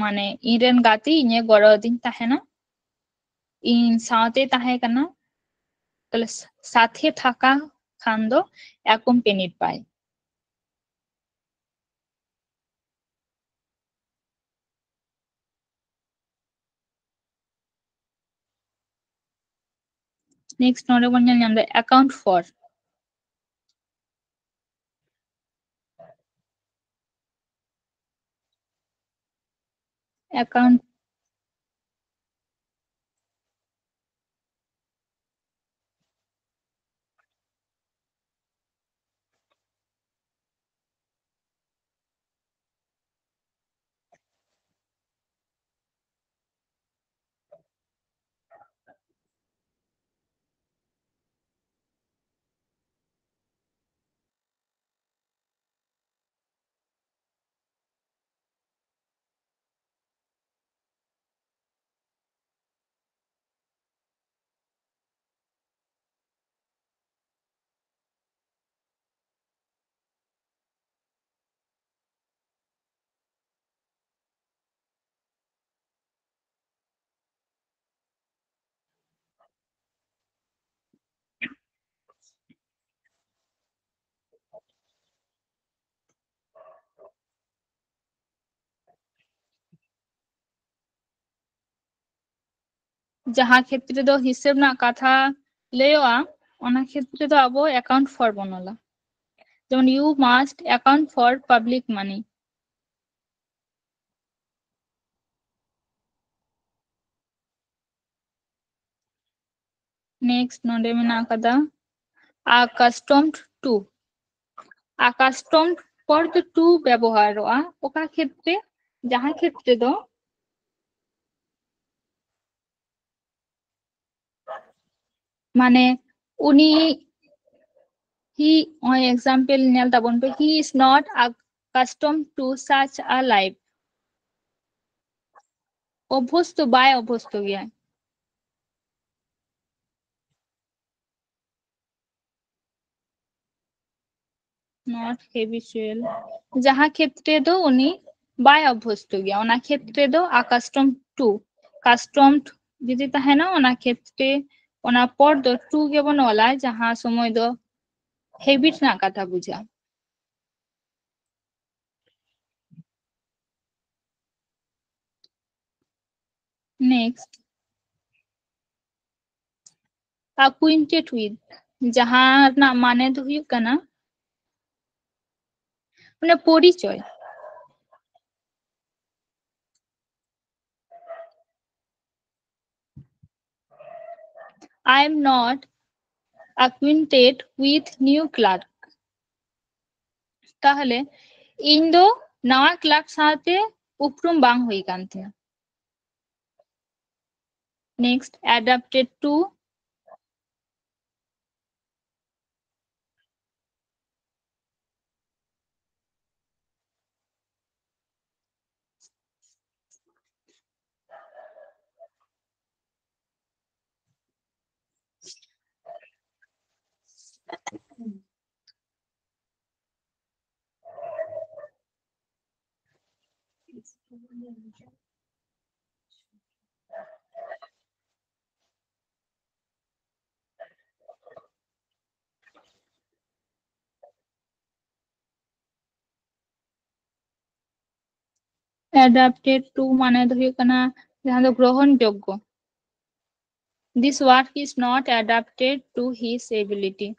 ᱢᱟᱱᱮ ᱤᱧ ᱨᱮᱱ ᱜᱟᱛᱮ ᱤᱧᱮ ᱜᱚᱲᱚ ᱟᱹᱫᱤᱧ ᱛᱟᱦᱮᱱᱟ, ᱤᱧ ᱥᱟᱶᱛᱮ ᱛᱟᱦᱮᱸ ᱠᱟᱱᱟ᱾ ᱛᱟᱦᱞᱮ ᱥᱟ-, ᱥᱟᱛᱷᱮ ᱛᱷᱟᱠᱟ ᱠᱷᱟᱱ ᱫᱚ accompanied by᱾ Next ᱱᱚᱰᱮ ᱵᱚᱱ ᱧᱮᱞ ᱧᱟᱢ ᱮᱫᱟ account for᱾ Account ᱡᱟᱦᱟᱸ ᱠᱷᱮᱛᱨᱮ ᱫᱚ ᱦᱤᱥᱟᱹᱵ ᱨᱮᱱᱟᱜ ᱠᱟᱛᱷᱟ ᱞᱟᱹᱭᱚᱜᱼᱟ, ᱚᱱᱟ ᱠᱷᱮᱛᱨᱮ ᱫᱚ ᱟᱵᱚ account for ᱵᱚᱱ ᱚᱞᱟ᱾ ᱡᱮᱢᱚᱱ, you must account for public money. Next ᱱᱚᱰᱮ ᱢᱮᱱᱟᱜ ᱟᱠᱟᱫᱟ accustomed to. Accustomed ᱯᱚᱨ ᱫᱚ to ᱵᱮᱵᱚᱦᱟᱨᱚᱜᱼᱟ᱾ ᱚᱠᱟ ᱠᱷᱮᱛᱨᱮ? ᱡᱟᱦᱟᱸ ᱠᱷᱮᱛᱨᱮ ᱫᱚ ᱢᱟᱱᱮ ᱩᱱᱤ, he, ᱱᱚᱜᱼᱚᱭ example ᱧᱮᱞ ᱛᱟᱵᱚᱱ ᱯᱮ, he is not accustomed to such a life. ᱚᱵᱷᱚᱥᱛᱚ, ᱵᱟᱭ ᱚᱵᱷᱚᱥᱛᱚ ᱜᱮᱭᱟ᱾ Not habitual. ᱡᱟᱦᱟᱸ ᱠᱷᱮᱛᱨᱮ ᱫᱚ ᱩᱱᱤ ᱵᱟᱭ ᱚᱵᱷᱚᱥᱛᱚ ᱜᱮᱭᱟ, ᱚᱱᱟ ᱠᱷᱮᱛᱨᱮ ᱫᱚ accustomed to. Accustomed ᱡᱩᱫᱤ ᱛᱟᱦᱮᱱᱟ, ᱚᱱᱟ ᱠᱷᱮᱛᱨᱮ, ᱚᱱᱟ ᱯᱚᱨ ᱫᱚ to ᱜᱮᱵᱚᱱ ᱚᱞᱟ, ᱡᱟᱦᱟᱸ ᱥᱚᱢᱚᱭ ᱫᱚ habit ᱨᱮᱱᱟᱜ ᱠᱟᱛᱷᱟ ᱵᱩᱡᱷᱟᱹᱜᱼᱟ᱾ Next, acquainted with, ᱡᱟᱦᱟᱸ ᱨᱮᱱᱟᱜ ᱢᱟᱱᱮ ᱫᱚ ᱦᱩᱭᱩᱜ ᱠᱟᱱᱟ ᱢᱟᱱᱮ ᱯᱚᱨᱤᱪᱚᱭ᱾ I am not acquainted with new clerk. ᱛᱟᱦᱚᱞᱮ ᱤᱧ ᱫᱚ ᱱᱟᱣᱟ clerk ᱥᱟᱶᱛᱮ ᱩᱯᱨᱩᱢ ᱵᱟᱝ ᱦᱩᱭ ᱠᱟᱱ ᱛᱤᱧᱟ᱾ Next, adapted to. Adapted to ᱢᱟᱱᱮ ᱫᱚ ᱦᱩᱭᱩᱜ ᱠᱟᱱᱟ ᱡᱟᱦᱟᱸ ᱫᱚ ᱜᱨᱚᱦᱚᱱ ᱡᱳᱜᱽᱜᱚ᱾ This work is not adapted to his ability.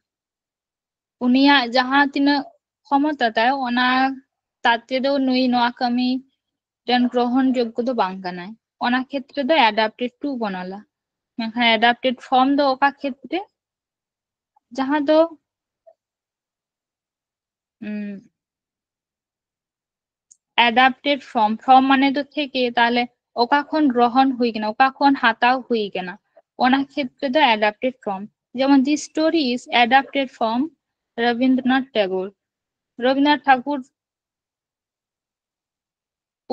ᱩᱱᱤᱭᱟᱜ ᱡᱟᱦᱟᱸ ᱛᱤᱱᱟᱹᱜ ᱠᱷᱚᱢᱚᱛᱟ ᱛᱟᱭ, ᱚᱱᱟ ᱛᱟᱛᱮ ᱫᱚ ᱱᱩᱭ ᱱᱚᱣᱟ ᱠᱟᱹᱢᱤ ᱨᱮᱱ ᱜᱨᱚᱦᱚᱱ ᱡᱳᱜᱽᱜᱚ ᱫᱚ ᱵᱟᱝ ᱠᱟᱱᱟᱭ᱾ ᱚᱱᱟ ᱠᱷᱮᱛᱨᱮ ᱫᱚ adapted to ᱵᱚᱱ ᱚᱞᱟ᱾ ᱢᱮᱱᱠᱷᱟᱱ adapted from ᱫᱚ ᱚᱠᱟ ᱠᱷᱮᱛᱨᱮ? ᱡᱟᱦᱟᱸ ᱫᱚ adapted from, from ᱢᱟᱱᱮ ᱫᱚ ᱛᱷᱮᱠᱮ, ᱛᱟᱦᱞᱮ ᱚᱠᱟ ᱠᱷᱚᱱ ᱜᱨᱚᱦᱚᱱ ᱦᱩᱭ ᱠᱟᱱᱟ, ᱚᱠᱟ ᱠᱷᱚᱱ ᱦᱟᱛᱟᱣ ᱦᱩᱭ ᱠᱟᱱᱟ, ᱚᱱᱟ ᱠᱷᱮᱛᱨᱮ ᱫᱚ adapted from᱾ ᱡᱮᱢᱚᱱ this story is adapted from Rabindranath ᱴᱮᱜᱳᱨ᱾ Rabindranath Thakur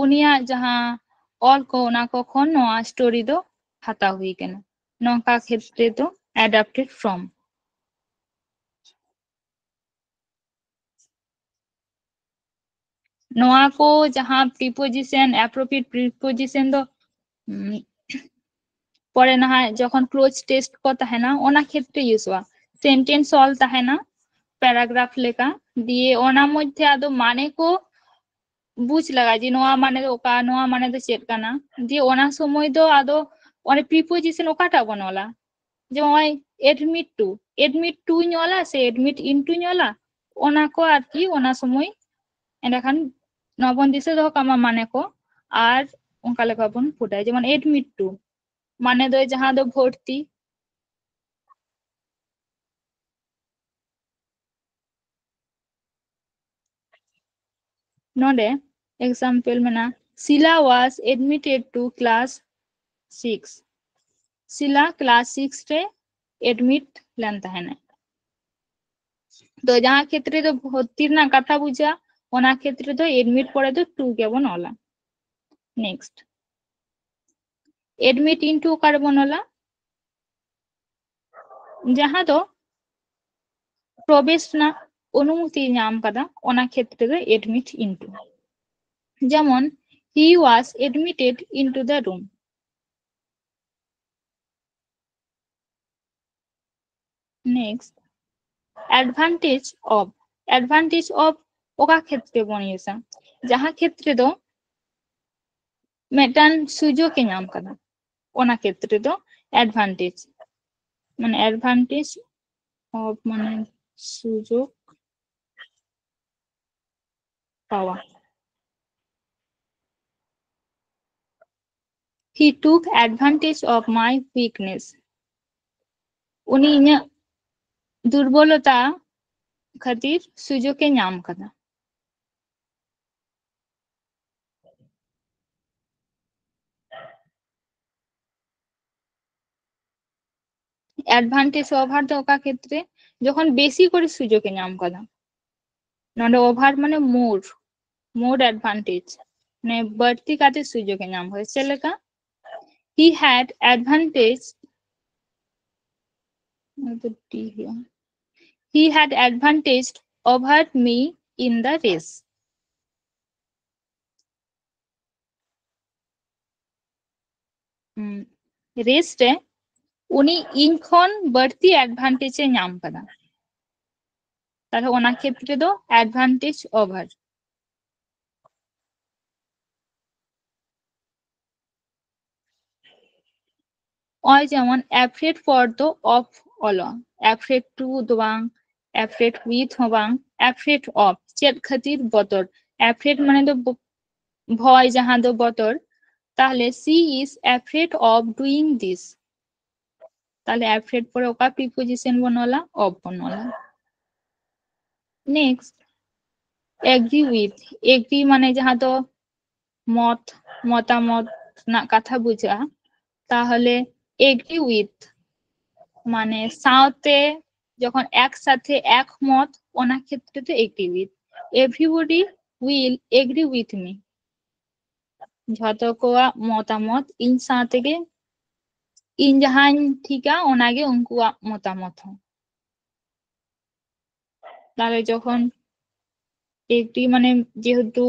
ᱩᱱᱤᱭᱟᱜ ᱡᱟᱦᱟᱸ ᱚᱞ ᱠᱚ, ᱚᱱᱟ ᱠᱚ ᱠᱷᱚᱱ ᱱᱚᱣᱟ story ᱫᱚ ᱦᱟᱛᱟᱣ ᱦᱩᱭ ᱠᱟᱱᱟ᱾ ᱱᱚᱝᱠᱟ ᱠᱷᱮᱛᱨᱮ ᱫᱚ adapted from᱾ ᱱᱚᱣᱟ ᱠᱚ ᱡᱟᱦᱟᱸ preposition, appropriate preposition ᱫᱚ, ᱩᱢ, ᱯᱚᱨᱮ ᱱᱟᱦᱟᱜ ᱡᱚᱠᱷᱚᱱ clause test ᱠᱚ ᱛᱟᱦᱮᱱᱟ, ᱚᱱᱟ ᱠᱷᱮᱛᱨᱮ ᱤᱭᱩᱡᱚᱜᱼᱟ᱾ Sentence ᱚᱞ ᱛᱟᱦᱮᱱᱟ paragraph ᱞᱮᱠᱟ, ᱫᱤᱭᱮ ᱚᱱᱟ ᱢᱚᱫᱽᱫᱷᱮ ᱟᱫᱚ ᱢᱟᱱᱮ ᱠᱚ ᱵᱩᱡᱽ ᱞᱟᱜᱟᱜᱼᱟ ᱡᱮ ᱱᱚᱣᱟ ᱢᱟᱱᱮ ᱫᱚ ᱚᱠᱟ, ᱱᱚᱣᱟ ᱢᱟᱱᱮ ᱫᱚ ᱪᱮᱫ ᱠᱟᱱᱟ᱾ ᱫᱤᱭᱮ ᱚᱱᱟ ᱥᱚᱢᱚᱭ ᱫᱚ ᱟᱫᱚ ᱚᱸᱰᱮ preposition ᱚᱠᱟᱴᱟᱜ ᱵᱚᱱ ᱚᱞᱟ? ᱡᱮ ᱱᱚᱜᱼᱚᱭ admit to, admit to ᱤᱧ ᱚᱞᱟ ᱥᱮ admit into ᱤᱧ ᱚᱞᱟ? ᱚᱱᱟ ᱠᱚ ᱟᱨᱠᱤ ᱚᱱᱟ ᱥᱚᱢᱚᱭ ᱮᱸᱰᱮᱠᱷᱟᱱ ᱱᱚᱣᱟ ᱵᱚᱱ ᱫᱤᱥᱟᱹ ᱫᱚᱦᱚ ᱠᱟᱜ ᱢᱟ ᱢᱟᱱᱮ ᱠᱚ, ᱟᱨ ᱚᱱᱠᱟ ᱞᱮᱠᱟ ᱵᱚᱱ ᱯᱩᱴᱟ᱾ ᱡᱮᱢᱚᱱ admit to ᱢᱟᱱᱮ ᱫᱚ ᱡᱟᱦᱟᱸ ᱫᱚ ᱵᱷᱚᱨᱛᱤ᱾ ᱱᱚᱰᱮ example ᱢᱮᱱᱟᱜᱼᱟ, Sila was admitted to class six. Sila class six ᱨᱮ admit ᱞᱮᱱ ᱛᱟᱦᱮᱱᱟᱭ᱾ ᱛᱚ ᱡᱟᱦᱟᱸ ᱠᱷᱮᱛᱨᱮ ᱫᱚ ᱵᱷᱚᱨᱛᱤ ᱨᱮᱱᱟᱜ ᱠᱟᱛᱷᱟ ᱵᱩᱡᱷᱟᱹᱜᱼᱟ, ᱚᱱᱟ ᱠᱷᱮᱛᱨᱮ ᱫᱚ admit ᱯᱚᱨᱮ ᱫᱚ to ᱜᱮᱵᱚᱱ ᱚᱞᱟ᱾ Next, admit into ᱚᱠᱟ ᱨᱮᱵᱚᱱ ᱚᱞᱟ? ᱡᱟᱦᱟᱸ ᱫᱚ ᱯᱨᱚᱵᱮᱥ ᱨᱮᱱᱟᱜ ᱚᱱᱩᱢᱚᱛᱤ ᱧᱟᱢ ᱠᱟᱫᱟ, ᱚᱱᱟ ᱠᱷᱮᱛᱨᱮ ᱫᱚ admit into᱾ ᱡᱮᱢᱚᱱ, he was admitted into the room. Next, advantage of, advantage of ᱚᱠᱟ ᱠᱷᱮᱛᱨᱮ ᱵᱚᱱ ᱤᱭᱩᱡᱟ? ᱡᱟᱦᱟᱸ ᱠᱷᱮᱛᱨᱮ ᱫᱚ ᱢᱤᱫᱴᱟᱝ ᱥᱩᱡᱳᱜᱽ ᱮ ᱧᱟᱢ ᱠᱟᱫᱟ, ᱚᱱᱟ ᱠᱷᱮᱛᱨᱮ ᱫᱚ অ্যাডভান্টেজ, মানে অ্যাডভান্টেজ অফ মানে সুযোগ পাওয়া। He took advantage of my weakness. ᱩᱱᱤ ᱤᱧᱟᱹᱜ ᱫᱩᱨᱵᱚᱞᱚᱛᱟ ᱠᱷᱟᱹᱛᱤᱨ ᱥᱩᱡᱳᱜᱽ ᱮ ᱧᱟᱢ ᱠᱟᱫᱟ᱾ ᱚ্যাডভান্টেজ ᱳভার ᱫᱚ ᱚᱠᱟ ᱠᱷᱮᱛᱨᱮ? ᱡᱚᱠᱷᱚᱱ ᱵᱮᱥᱤ ᱠᱚᱨᱮ ᱥᱩᱡᱳᱜᱽ ᱮ ᱧᱟᱢ ᱠᱟᱫᱟ᱾ ᱱᱚᱰᱮ ᱳভার ᱢᱟᱱᱮ ᱢᱳᱨ, ᱢᱳᱨ ᱚ্যাডভান্টেজ, ᱢᱟᱱᱮ ᱵᱟᱹᱲᱛᱤ ᱠᱟᱛᱮ ᱥᱩᱡᱳᱜᱽ ᱮ ᱧᱟᱢ ᱠᱟᱫᱟ᱾ ᱪᱮᱫ ᱞᱮᱠᱟ? He had advantage, ᱱᱚᱣᱟ ᱫᱚ ᱰᱤ ᱦᱩᱭᱩᱜᱼᱟ᱾ He had advantage over me in the race. Race রে উনি ᱤᱧ ᱠᱷᱚᱱ ᱵᱟᱹᱲᱛᱤ ᱚ্যাডভান্টেজ ᱮ ᱧᱟᱢ ᱠᱟᱫᱟ᱾ ᱛᱟᱦᱞᱮ ᱚᱱᱟ ᱠᱷᱮᱛᱨᱮ ᱫᱚ ᱚ্যাডভান্টেজ ᱳভার᱾ ᱱᱚᱜᱼᱚᱭ ᱡᱮᱢᱚᱱ afraid for ᱫᱚ ᱚᱯᱷ ᱚᱞᱚᱜᱼᱟ, afraid to ᱫᱚ ᱵᱟᱝ, afraid with ᱦᱚᱸ ᱵᱟᱝ, afraid of᱾ ᱪᱮᱫ ᱠᱷᱟᱹᱛᱤᱨ? ᱵᱚᱛᱚᱨ᱾ Afraid ᱢᱟᱱᱮ ᱫᱚ ᱵᱚ-, ᱵᱷᱚᱭ, ᱡᱟᱦᱟᱸ ᱫᱚ ᱵᱚᱛᱚᱨ᱾ ᱛᱟᱦᱞᱮ she is afraid of doing this᱾ ᱛᱟᱦᱞᱮ afraid ᱯᱚᱨᱮ ᱚᱠᱟ ᱯᱨᱤᱯᱳজিᱥᱚᱱ ᱵᱚᱱ ᱚᱞᱟ? ᱚᱯᱷ ᱵᱚᱱ ᱚᱞᱟ᱾ Next, agree with᱾ agree ᱢᱟᱱᱮ ᱡᱟᱦᱟᱸ ᱫᱚ ᱢᱚᱛ, ᱢᱚᱛᱟᱢᱚᱛ ᱨᱮᱱᱟᱜ ᱠᱟᱛᱷᱟ ᱵᱩᱡᱷᱟᱹᱜᱼᱟ᱾ ᱛᱟᱦᱞᱮ agree with ᱢᱟᱱᱮ ᱥᱟᱶᱛᱮ, ᱡᱚᱠᱷᱚᱱ ᱮᱠᱥᱟᱛᱷᱮ, ᱮᱠᱢᱚᱛ, ᱚᱱᱟ ᱠᱷᱮᱛᱨᱮ ᱫᱚ agree with᱾ Everybody will agree with me᱾ ᱡᱷᱚᱛᱚ ᱠᱚᱣᱟᱜ ᱢᱚᱛᱟᱢᱚᱛ ᱤᱧ ᱥᱟᱶ ᱛᱮᱜᱮ, ᱤᱧ ᱡᱟᱦᱟᱸᱧ ᱴᱷᱤᱠᱟ ᱚᱱᱟᱜᱮ ᱩᱱᱠᱩᱣᱟᱜ ᱢᱚᱛᱟᱢᱚᱛ ᱦᱚᱸ᱾ ᱛᱟᱦᱞᱮ ᱡᱚᱠᱷᱚᱱ agree ᱢᱟᱱᱮ ᱡᱮᱦᱮᱛᱩ,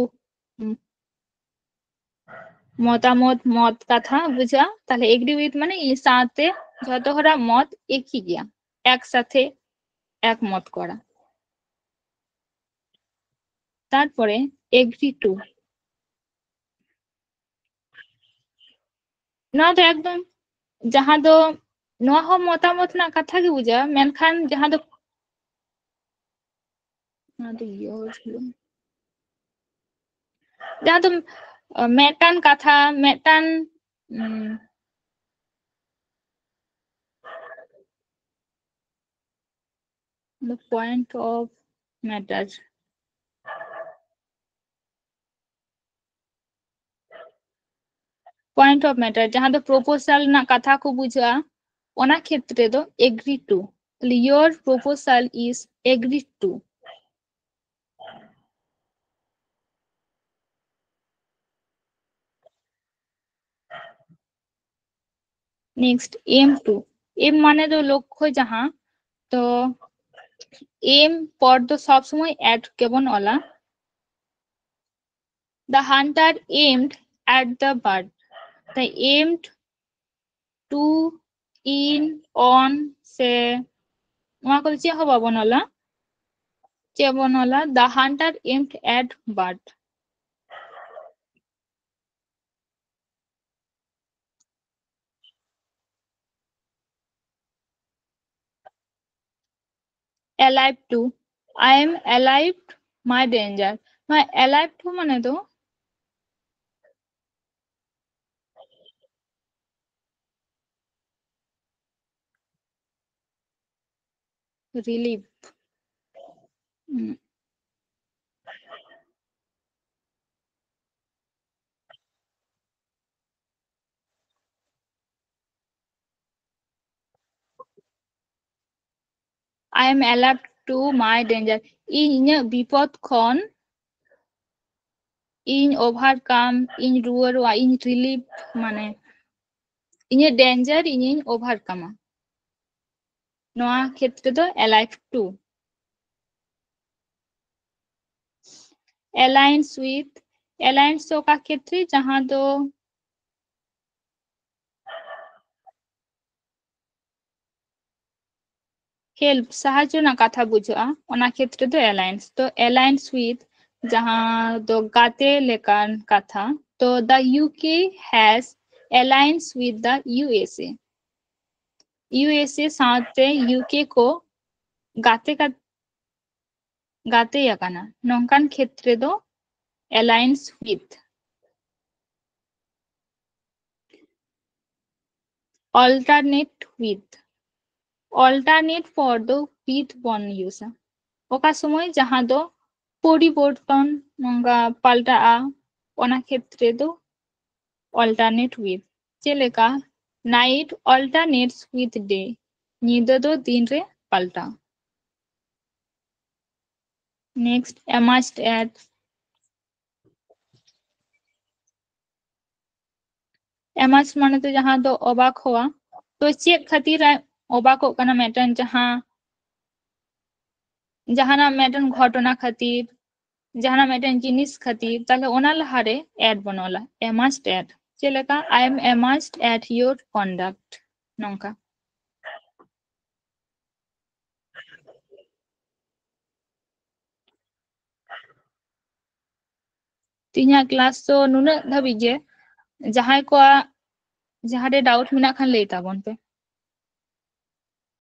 ᱩᱢ, ᱢᱚᱛᱟᱢᱚᱛ, ᱢᱚᱛ ᱠᱟᱛᱷᱟ ᱵᱩᱡᱷᱟᱹᱜᱼᱟ, ᱛᱟᱦᱞᱮ agree with ᱢᱟᱱᱮ ᱤᱧ ᱥᱟᱶᱛᱮ ᱡᱷᱚᱛᱚ ᱦᱚᱲᱟᱜ ᱢᱚᱛ ᱮᱠᱤ ᱜᱮᱭᱟ, ᱮᱠᱥᱟᱛᱷᱮ ᱮᱠᱢᱚᱛ ᱠᱚᱨᱟ᱾ ᱛᱟᱨᱯᱚᱨᱮ agree to, ᱱᱚᱣᱟ ᱫᱚ ᱮᱠᱫᱚᱢ ᱡᱟᱦᱟᱸ ᱫᱚ, ᱱᱚᱣᱟ ᱦᱚᱸ ᱢᱚᱛᱟᱢᱚᱛ ᱨᱮᱱᱟᱜ ᱠᱟᱛᱷᱟ ᱜᱮ ᱵᱩᱡᱷᱟᱹᱜᱼᱟ, ᱢᱮᱱᱠᱷᱟᱱ ᱡᱟᱦᱟᱸ ᱫᱚ, ᱱᱚᱣᱟ ᱫᱚ ᱤᱭᱟᱹ ᱦᱩᱭᱩᱜᱼᱟ᱾ ᱡᱟᱦᱟᱸ ᱫᱚ, ᱟᱸ, ᱢᱤᱫᱴᱟᱝ ᱠᱟᱛᱷᱟ, ᱢᱤᱫᱴᱟᱝ, ᱩᱸ, the point of matter, point of matter, ᱡᱟᱦᱟᱸ ᱫᱚ proposal ᱨᱮᱱᱟᱜ ᱠᱟᱛᱷᱟ ᱠᱚ ᱵᱩᱡᱷᱟᱹᱜᱼᱟ, ᱚᱱᱟ ᱠᱷᱮᱛᱨᱮ ᱫᱚ agree to, ᱛᱟᱦᱞᱮ your proposal is agreed to. Next, aim to. Aim ᱢᱟᱱᱮ ᱫᱚ ᱞᱚᱠᱠᱷᱚ ᱡᱟᱦᱟᱸ, ᱛᱚ aim ᱯᱚᱨ ᱫᱚ ᱥᱚᱵ ᱥᱚᱢᱚᱭ at ᱜᱮᱵᱚᱱ ᱚᱞᱟ᱾ The hunter aimed at the bird. The aimed to, in, on ᱥᱮ ᱱᱚᱣᱟ ᱠᱚᱫᱚ ᱪᱮᱫ ᱦᱚᱸ ᱵᱟᱵᱚᱱ ᱚᱞᱟ᱾ ᱪᱮᱫ ᱵᱚᱱ ᱚᱞᱟ? The hunter aimed at bird. Alive to. I am alive to my danger. ᱱᱚᱣᱟ alive to ᱢᱟᱱᱮ ᱫᱚ relief. ᱦᱩᱸ᱾ I am alive to my danger. ᱤᱧ ᱤᱧᱟᱹᱜ ᱵᱤᱯᱚᱫ ᱠᱷᱚᱱ ᱤᱧ overcome, ᱤᱧ ᱨᱩᱣᱟᱹᱲᱚᱜᱼᱟ, ᱤᱧ relief, ᱢᱟᱱᱮ ᱤᱧᱟᱹᱜ danger ᱤᱧᱤᱧ overcomeᱟ᱾ ᱱᱚᱣᱟ ᱠᱷᱮᱛᱨᱮ ᱫᱚ alive to. Aligns with, aligns ᱫᱚ ᱚᱠᱟ ᱠᱷᱮᱛᱨᱮ? ᱡᱟᱦᱟᱸ ᱫᱚ help, ᱥᱟᱦᱟᱡᱽᱡᱚ ᱨᱮᱱᱟᱜ ᱠᱟᱛᱷᱟ ᱵᱩᱡᱷᱟᱹᱜᱼᱟ, ᱚᱱᱟ ᱠᱷᱮᱛᱨᱮ ᱫᱚ aligns. ᱛᱚ aligns with ᱡᱟᱦᱟᱸ ᱫᱚ ᱜᱟᱛᱮ ᱞᱮᱠᱟᱱ ᱠᱟᱛᱷᱟ, ᱛᱚ the U K has aligns with the U S A. U S A ᱥᱟᱶᱛᱮ U K ᱠᱚ ᱜᱟᱛᱮ ᱠᱟ- ᱜᱟᱛᱮ ᱟᱠᱟᱱᱟ᱾ ᱱᱚᱝᱠᱟᱱ ᱠᱷᱮᱛᱨᱮ ᱫᱚ aligns with. Alternate with. Alternate for ᱫᱚ with ᱵᱚᱱ ᱤᱭᱩᱡᱟ᱾ ᱚᱠᱟ ᱥᱚᱢᱚᱭ ᱡᱟᱦᱟᱸ ᱫᱚ ᱯᱚᱨᱤᱵᱚᱨᱛᱚᱱ, ᱱᱚᱝᱠᱟ ᱯᱟᱞᱴᱟᱜᱼᱟ, ᱚᱱᱟ ᱠᱷᱮᱛᱨᱮ ᱫᱚ alternate with᱾ ᱪᱮᱫ ᱞᱮᱠᱟ? Night alternates with day. ᱧᱤᱫᱟᱹ ᱫᱚ ᱫᱤᱱ ᱨᱮ ᱯᱟᱞᱴᱟᱜᱼᱟ᱾ Next, amust at. Amust ᱢᱟᱱᱮ ᱫᱚ ᱡᱟᱦᱟᱸ ᱫᱚ ᱚᱵᱟᱠ ᱦᱚᱣᱟ᱾ ᱛᱚ ᱪᱮᱫ ᱠᱷᱟᱹᱛᱤᱨ ᱮ ᱚᱵᱟᱠᱚᱜ ᱠᱟᱱᱟ? ᱢᱤᱫᱴᱮᱱ ᱡᱟᱦᱟᱸ, ᱡᱟᱦᱟᱱᱟᱜ ᱢᱤᱫᱴᱮᱱ ᱜᱷᱚᱴᱚᱱᱟ ᱠᱷᱟᱹᱛᱤᱨ, ᱡᱟᱦᱟᱱᱟᱜ ᱢᱤᱫᱴᱮᱱ ᱡᱤᱱᱤᱥ ᱠᱷᱟᱹᱛᱤᱨ, ᱛᱟᱦᱞᱮ ᱚᱱᱟ ᱞᱟᱦᱟᱨᱮ at ᱵᱚᱱ ᱚᱞᱟ, amust at᱾ ᱪᱮᱫ ᱞᱮᱠᱟ? I am amust at your conduct. ᱱᱚᱝᱠᱟ᱾ ᱛᱮᱦᱮᱧᱟᱜ class ᱫᱚ ᱱᱩᱱᱟᱹᱜ ᱫᱷᱟᱹᱵᱤᱡ ᱜᱮ᱾ ᱡᱟᱦᱟᱸᱭ ᱠᱚᱣᱟᱜ ᱡᱟᱦᱟᱸ ᱨᱮ doubt ᱢᱮᱱᱟᱜ ᱠᱷᱟᱱ ᱞᱟᱹᱭ ᱛᱟᱵᱚᱱ ᱯᱮ᱾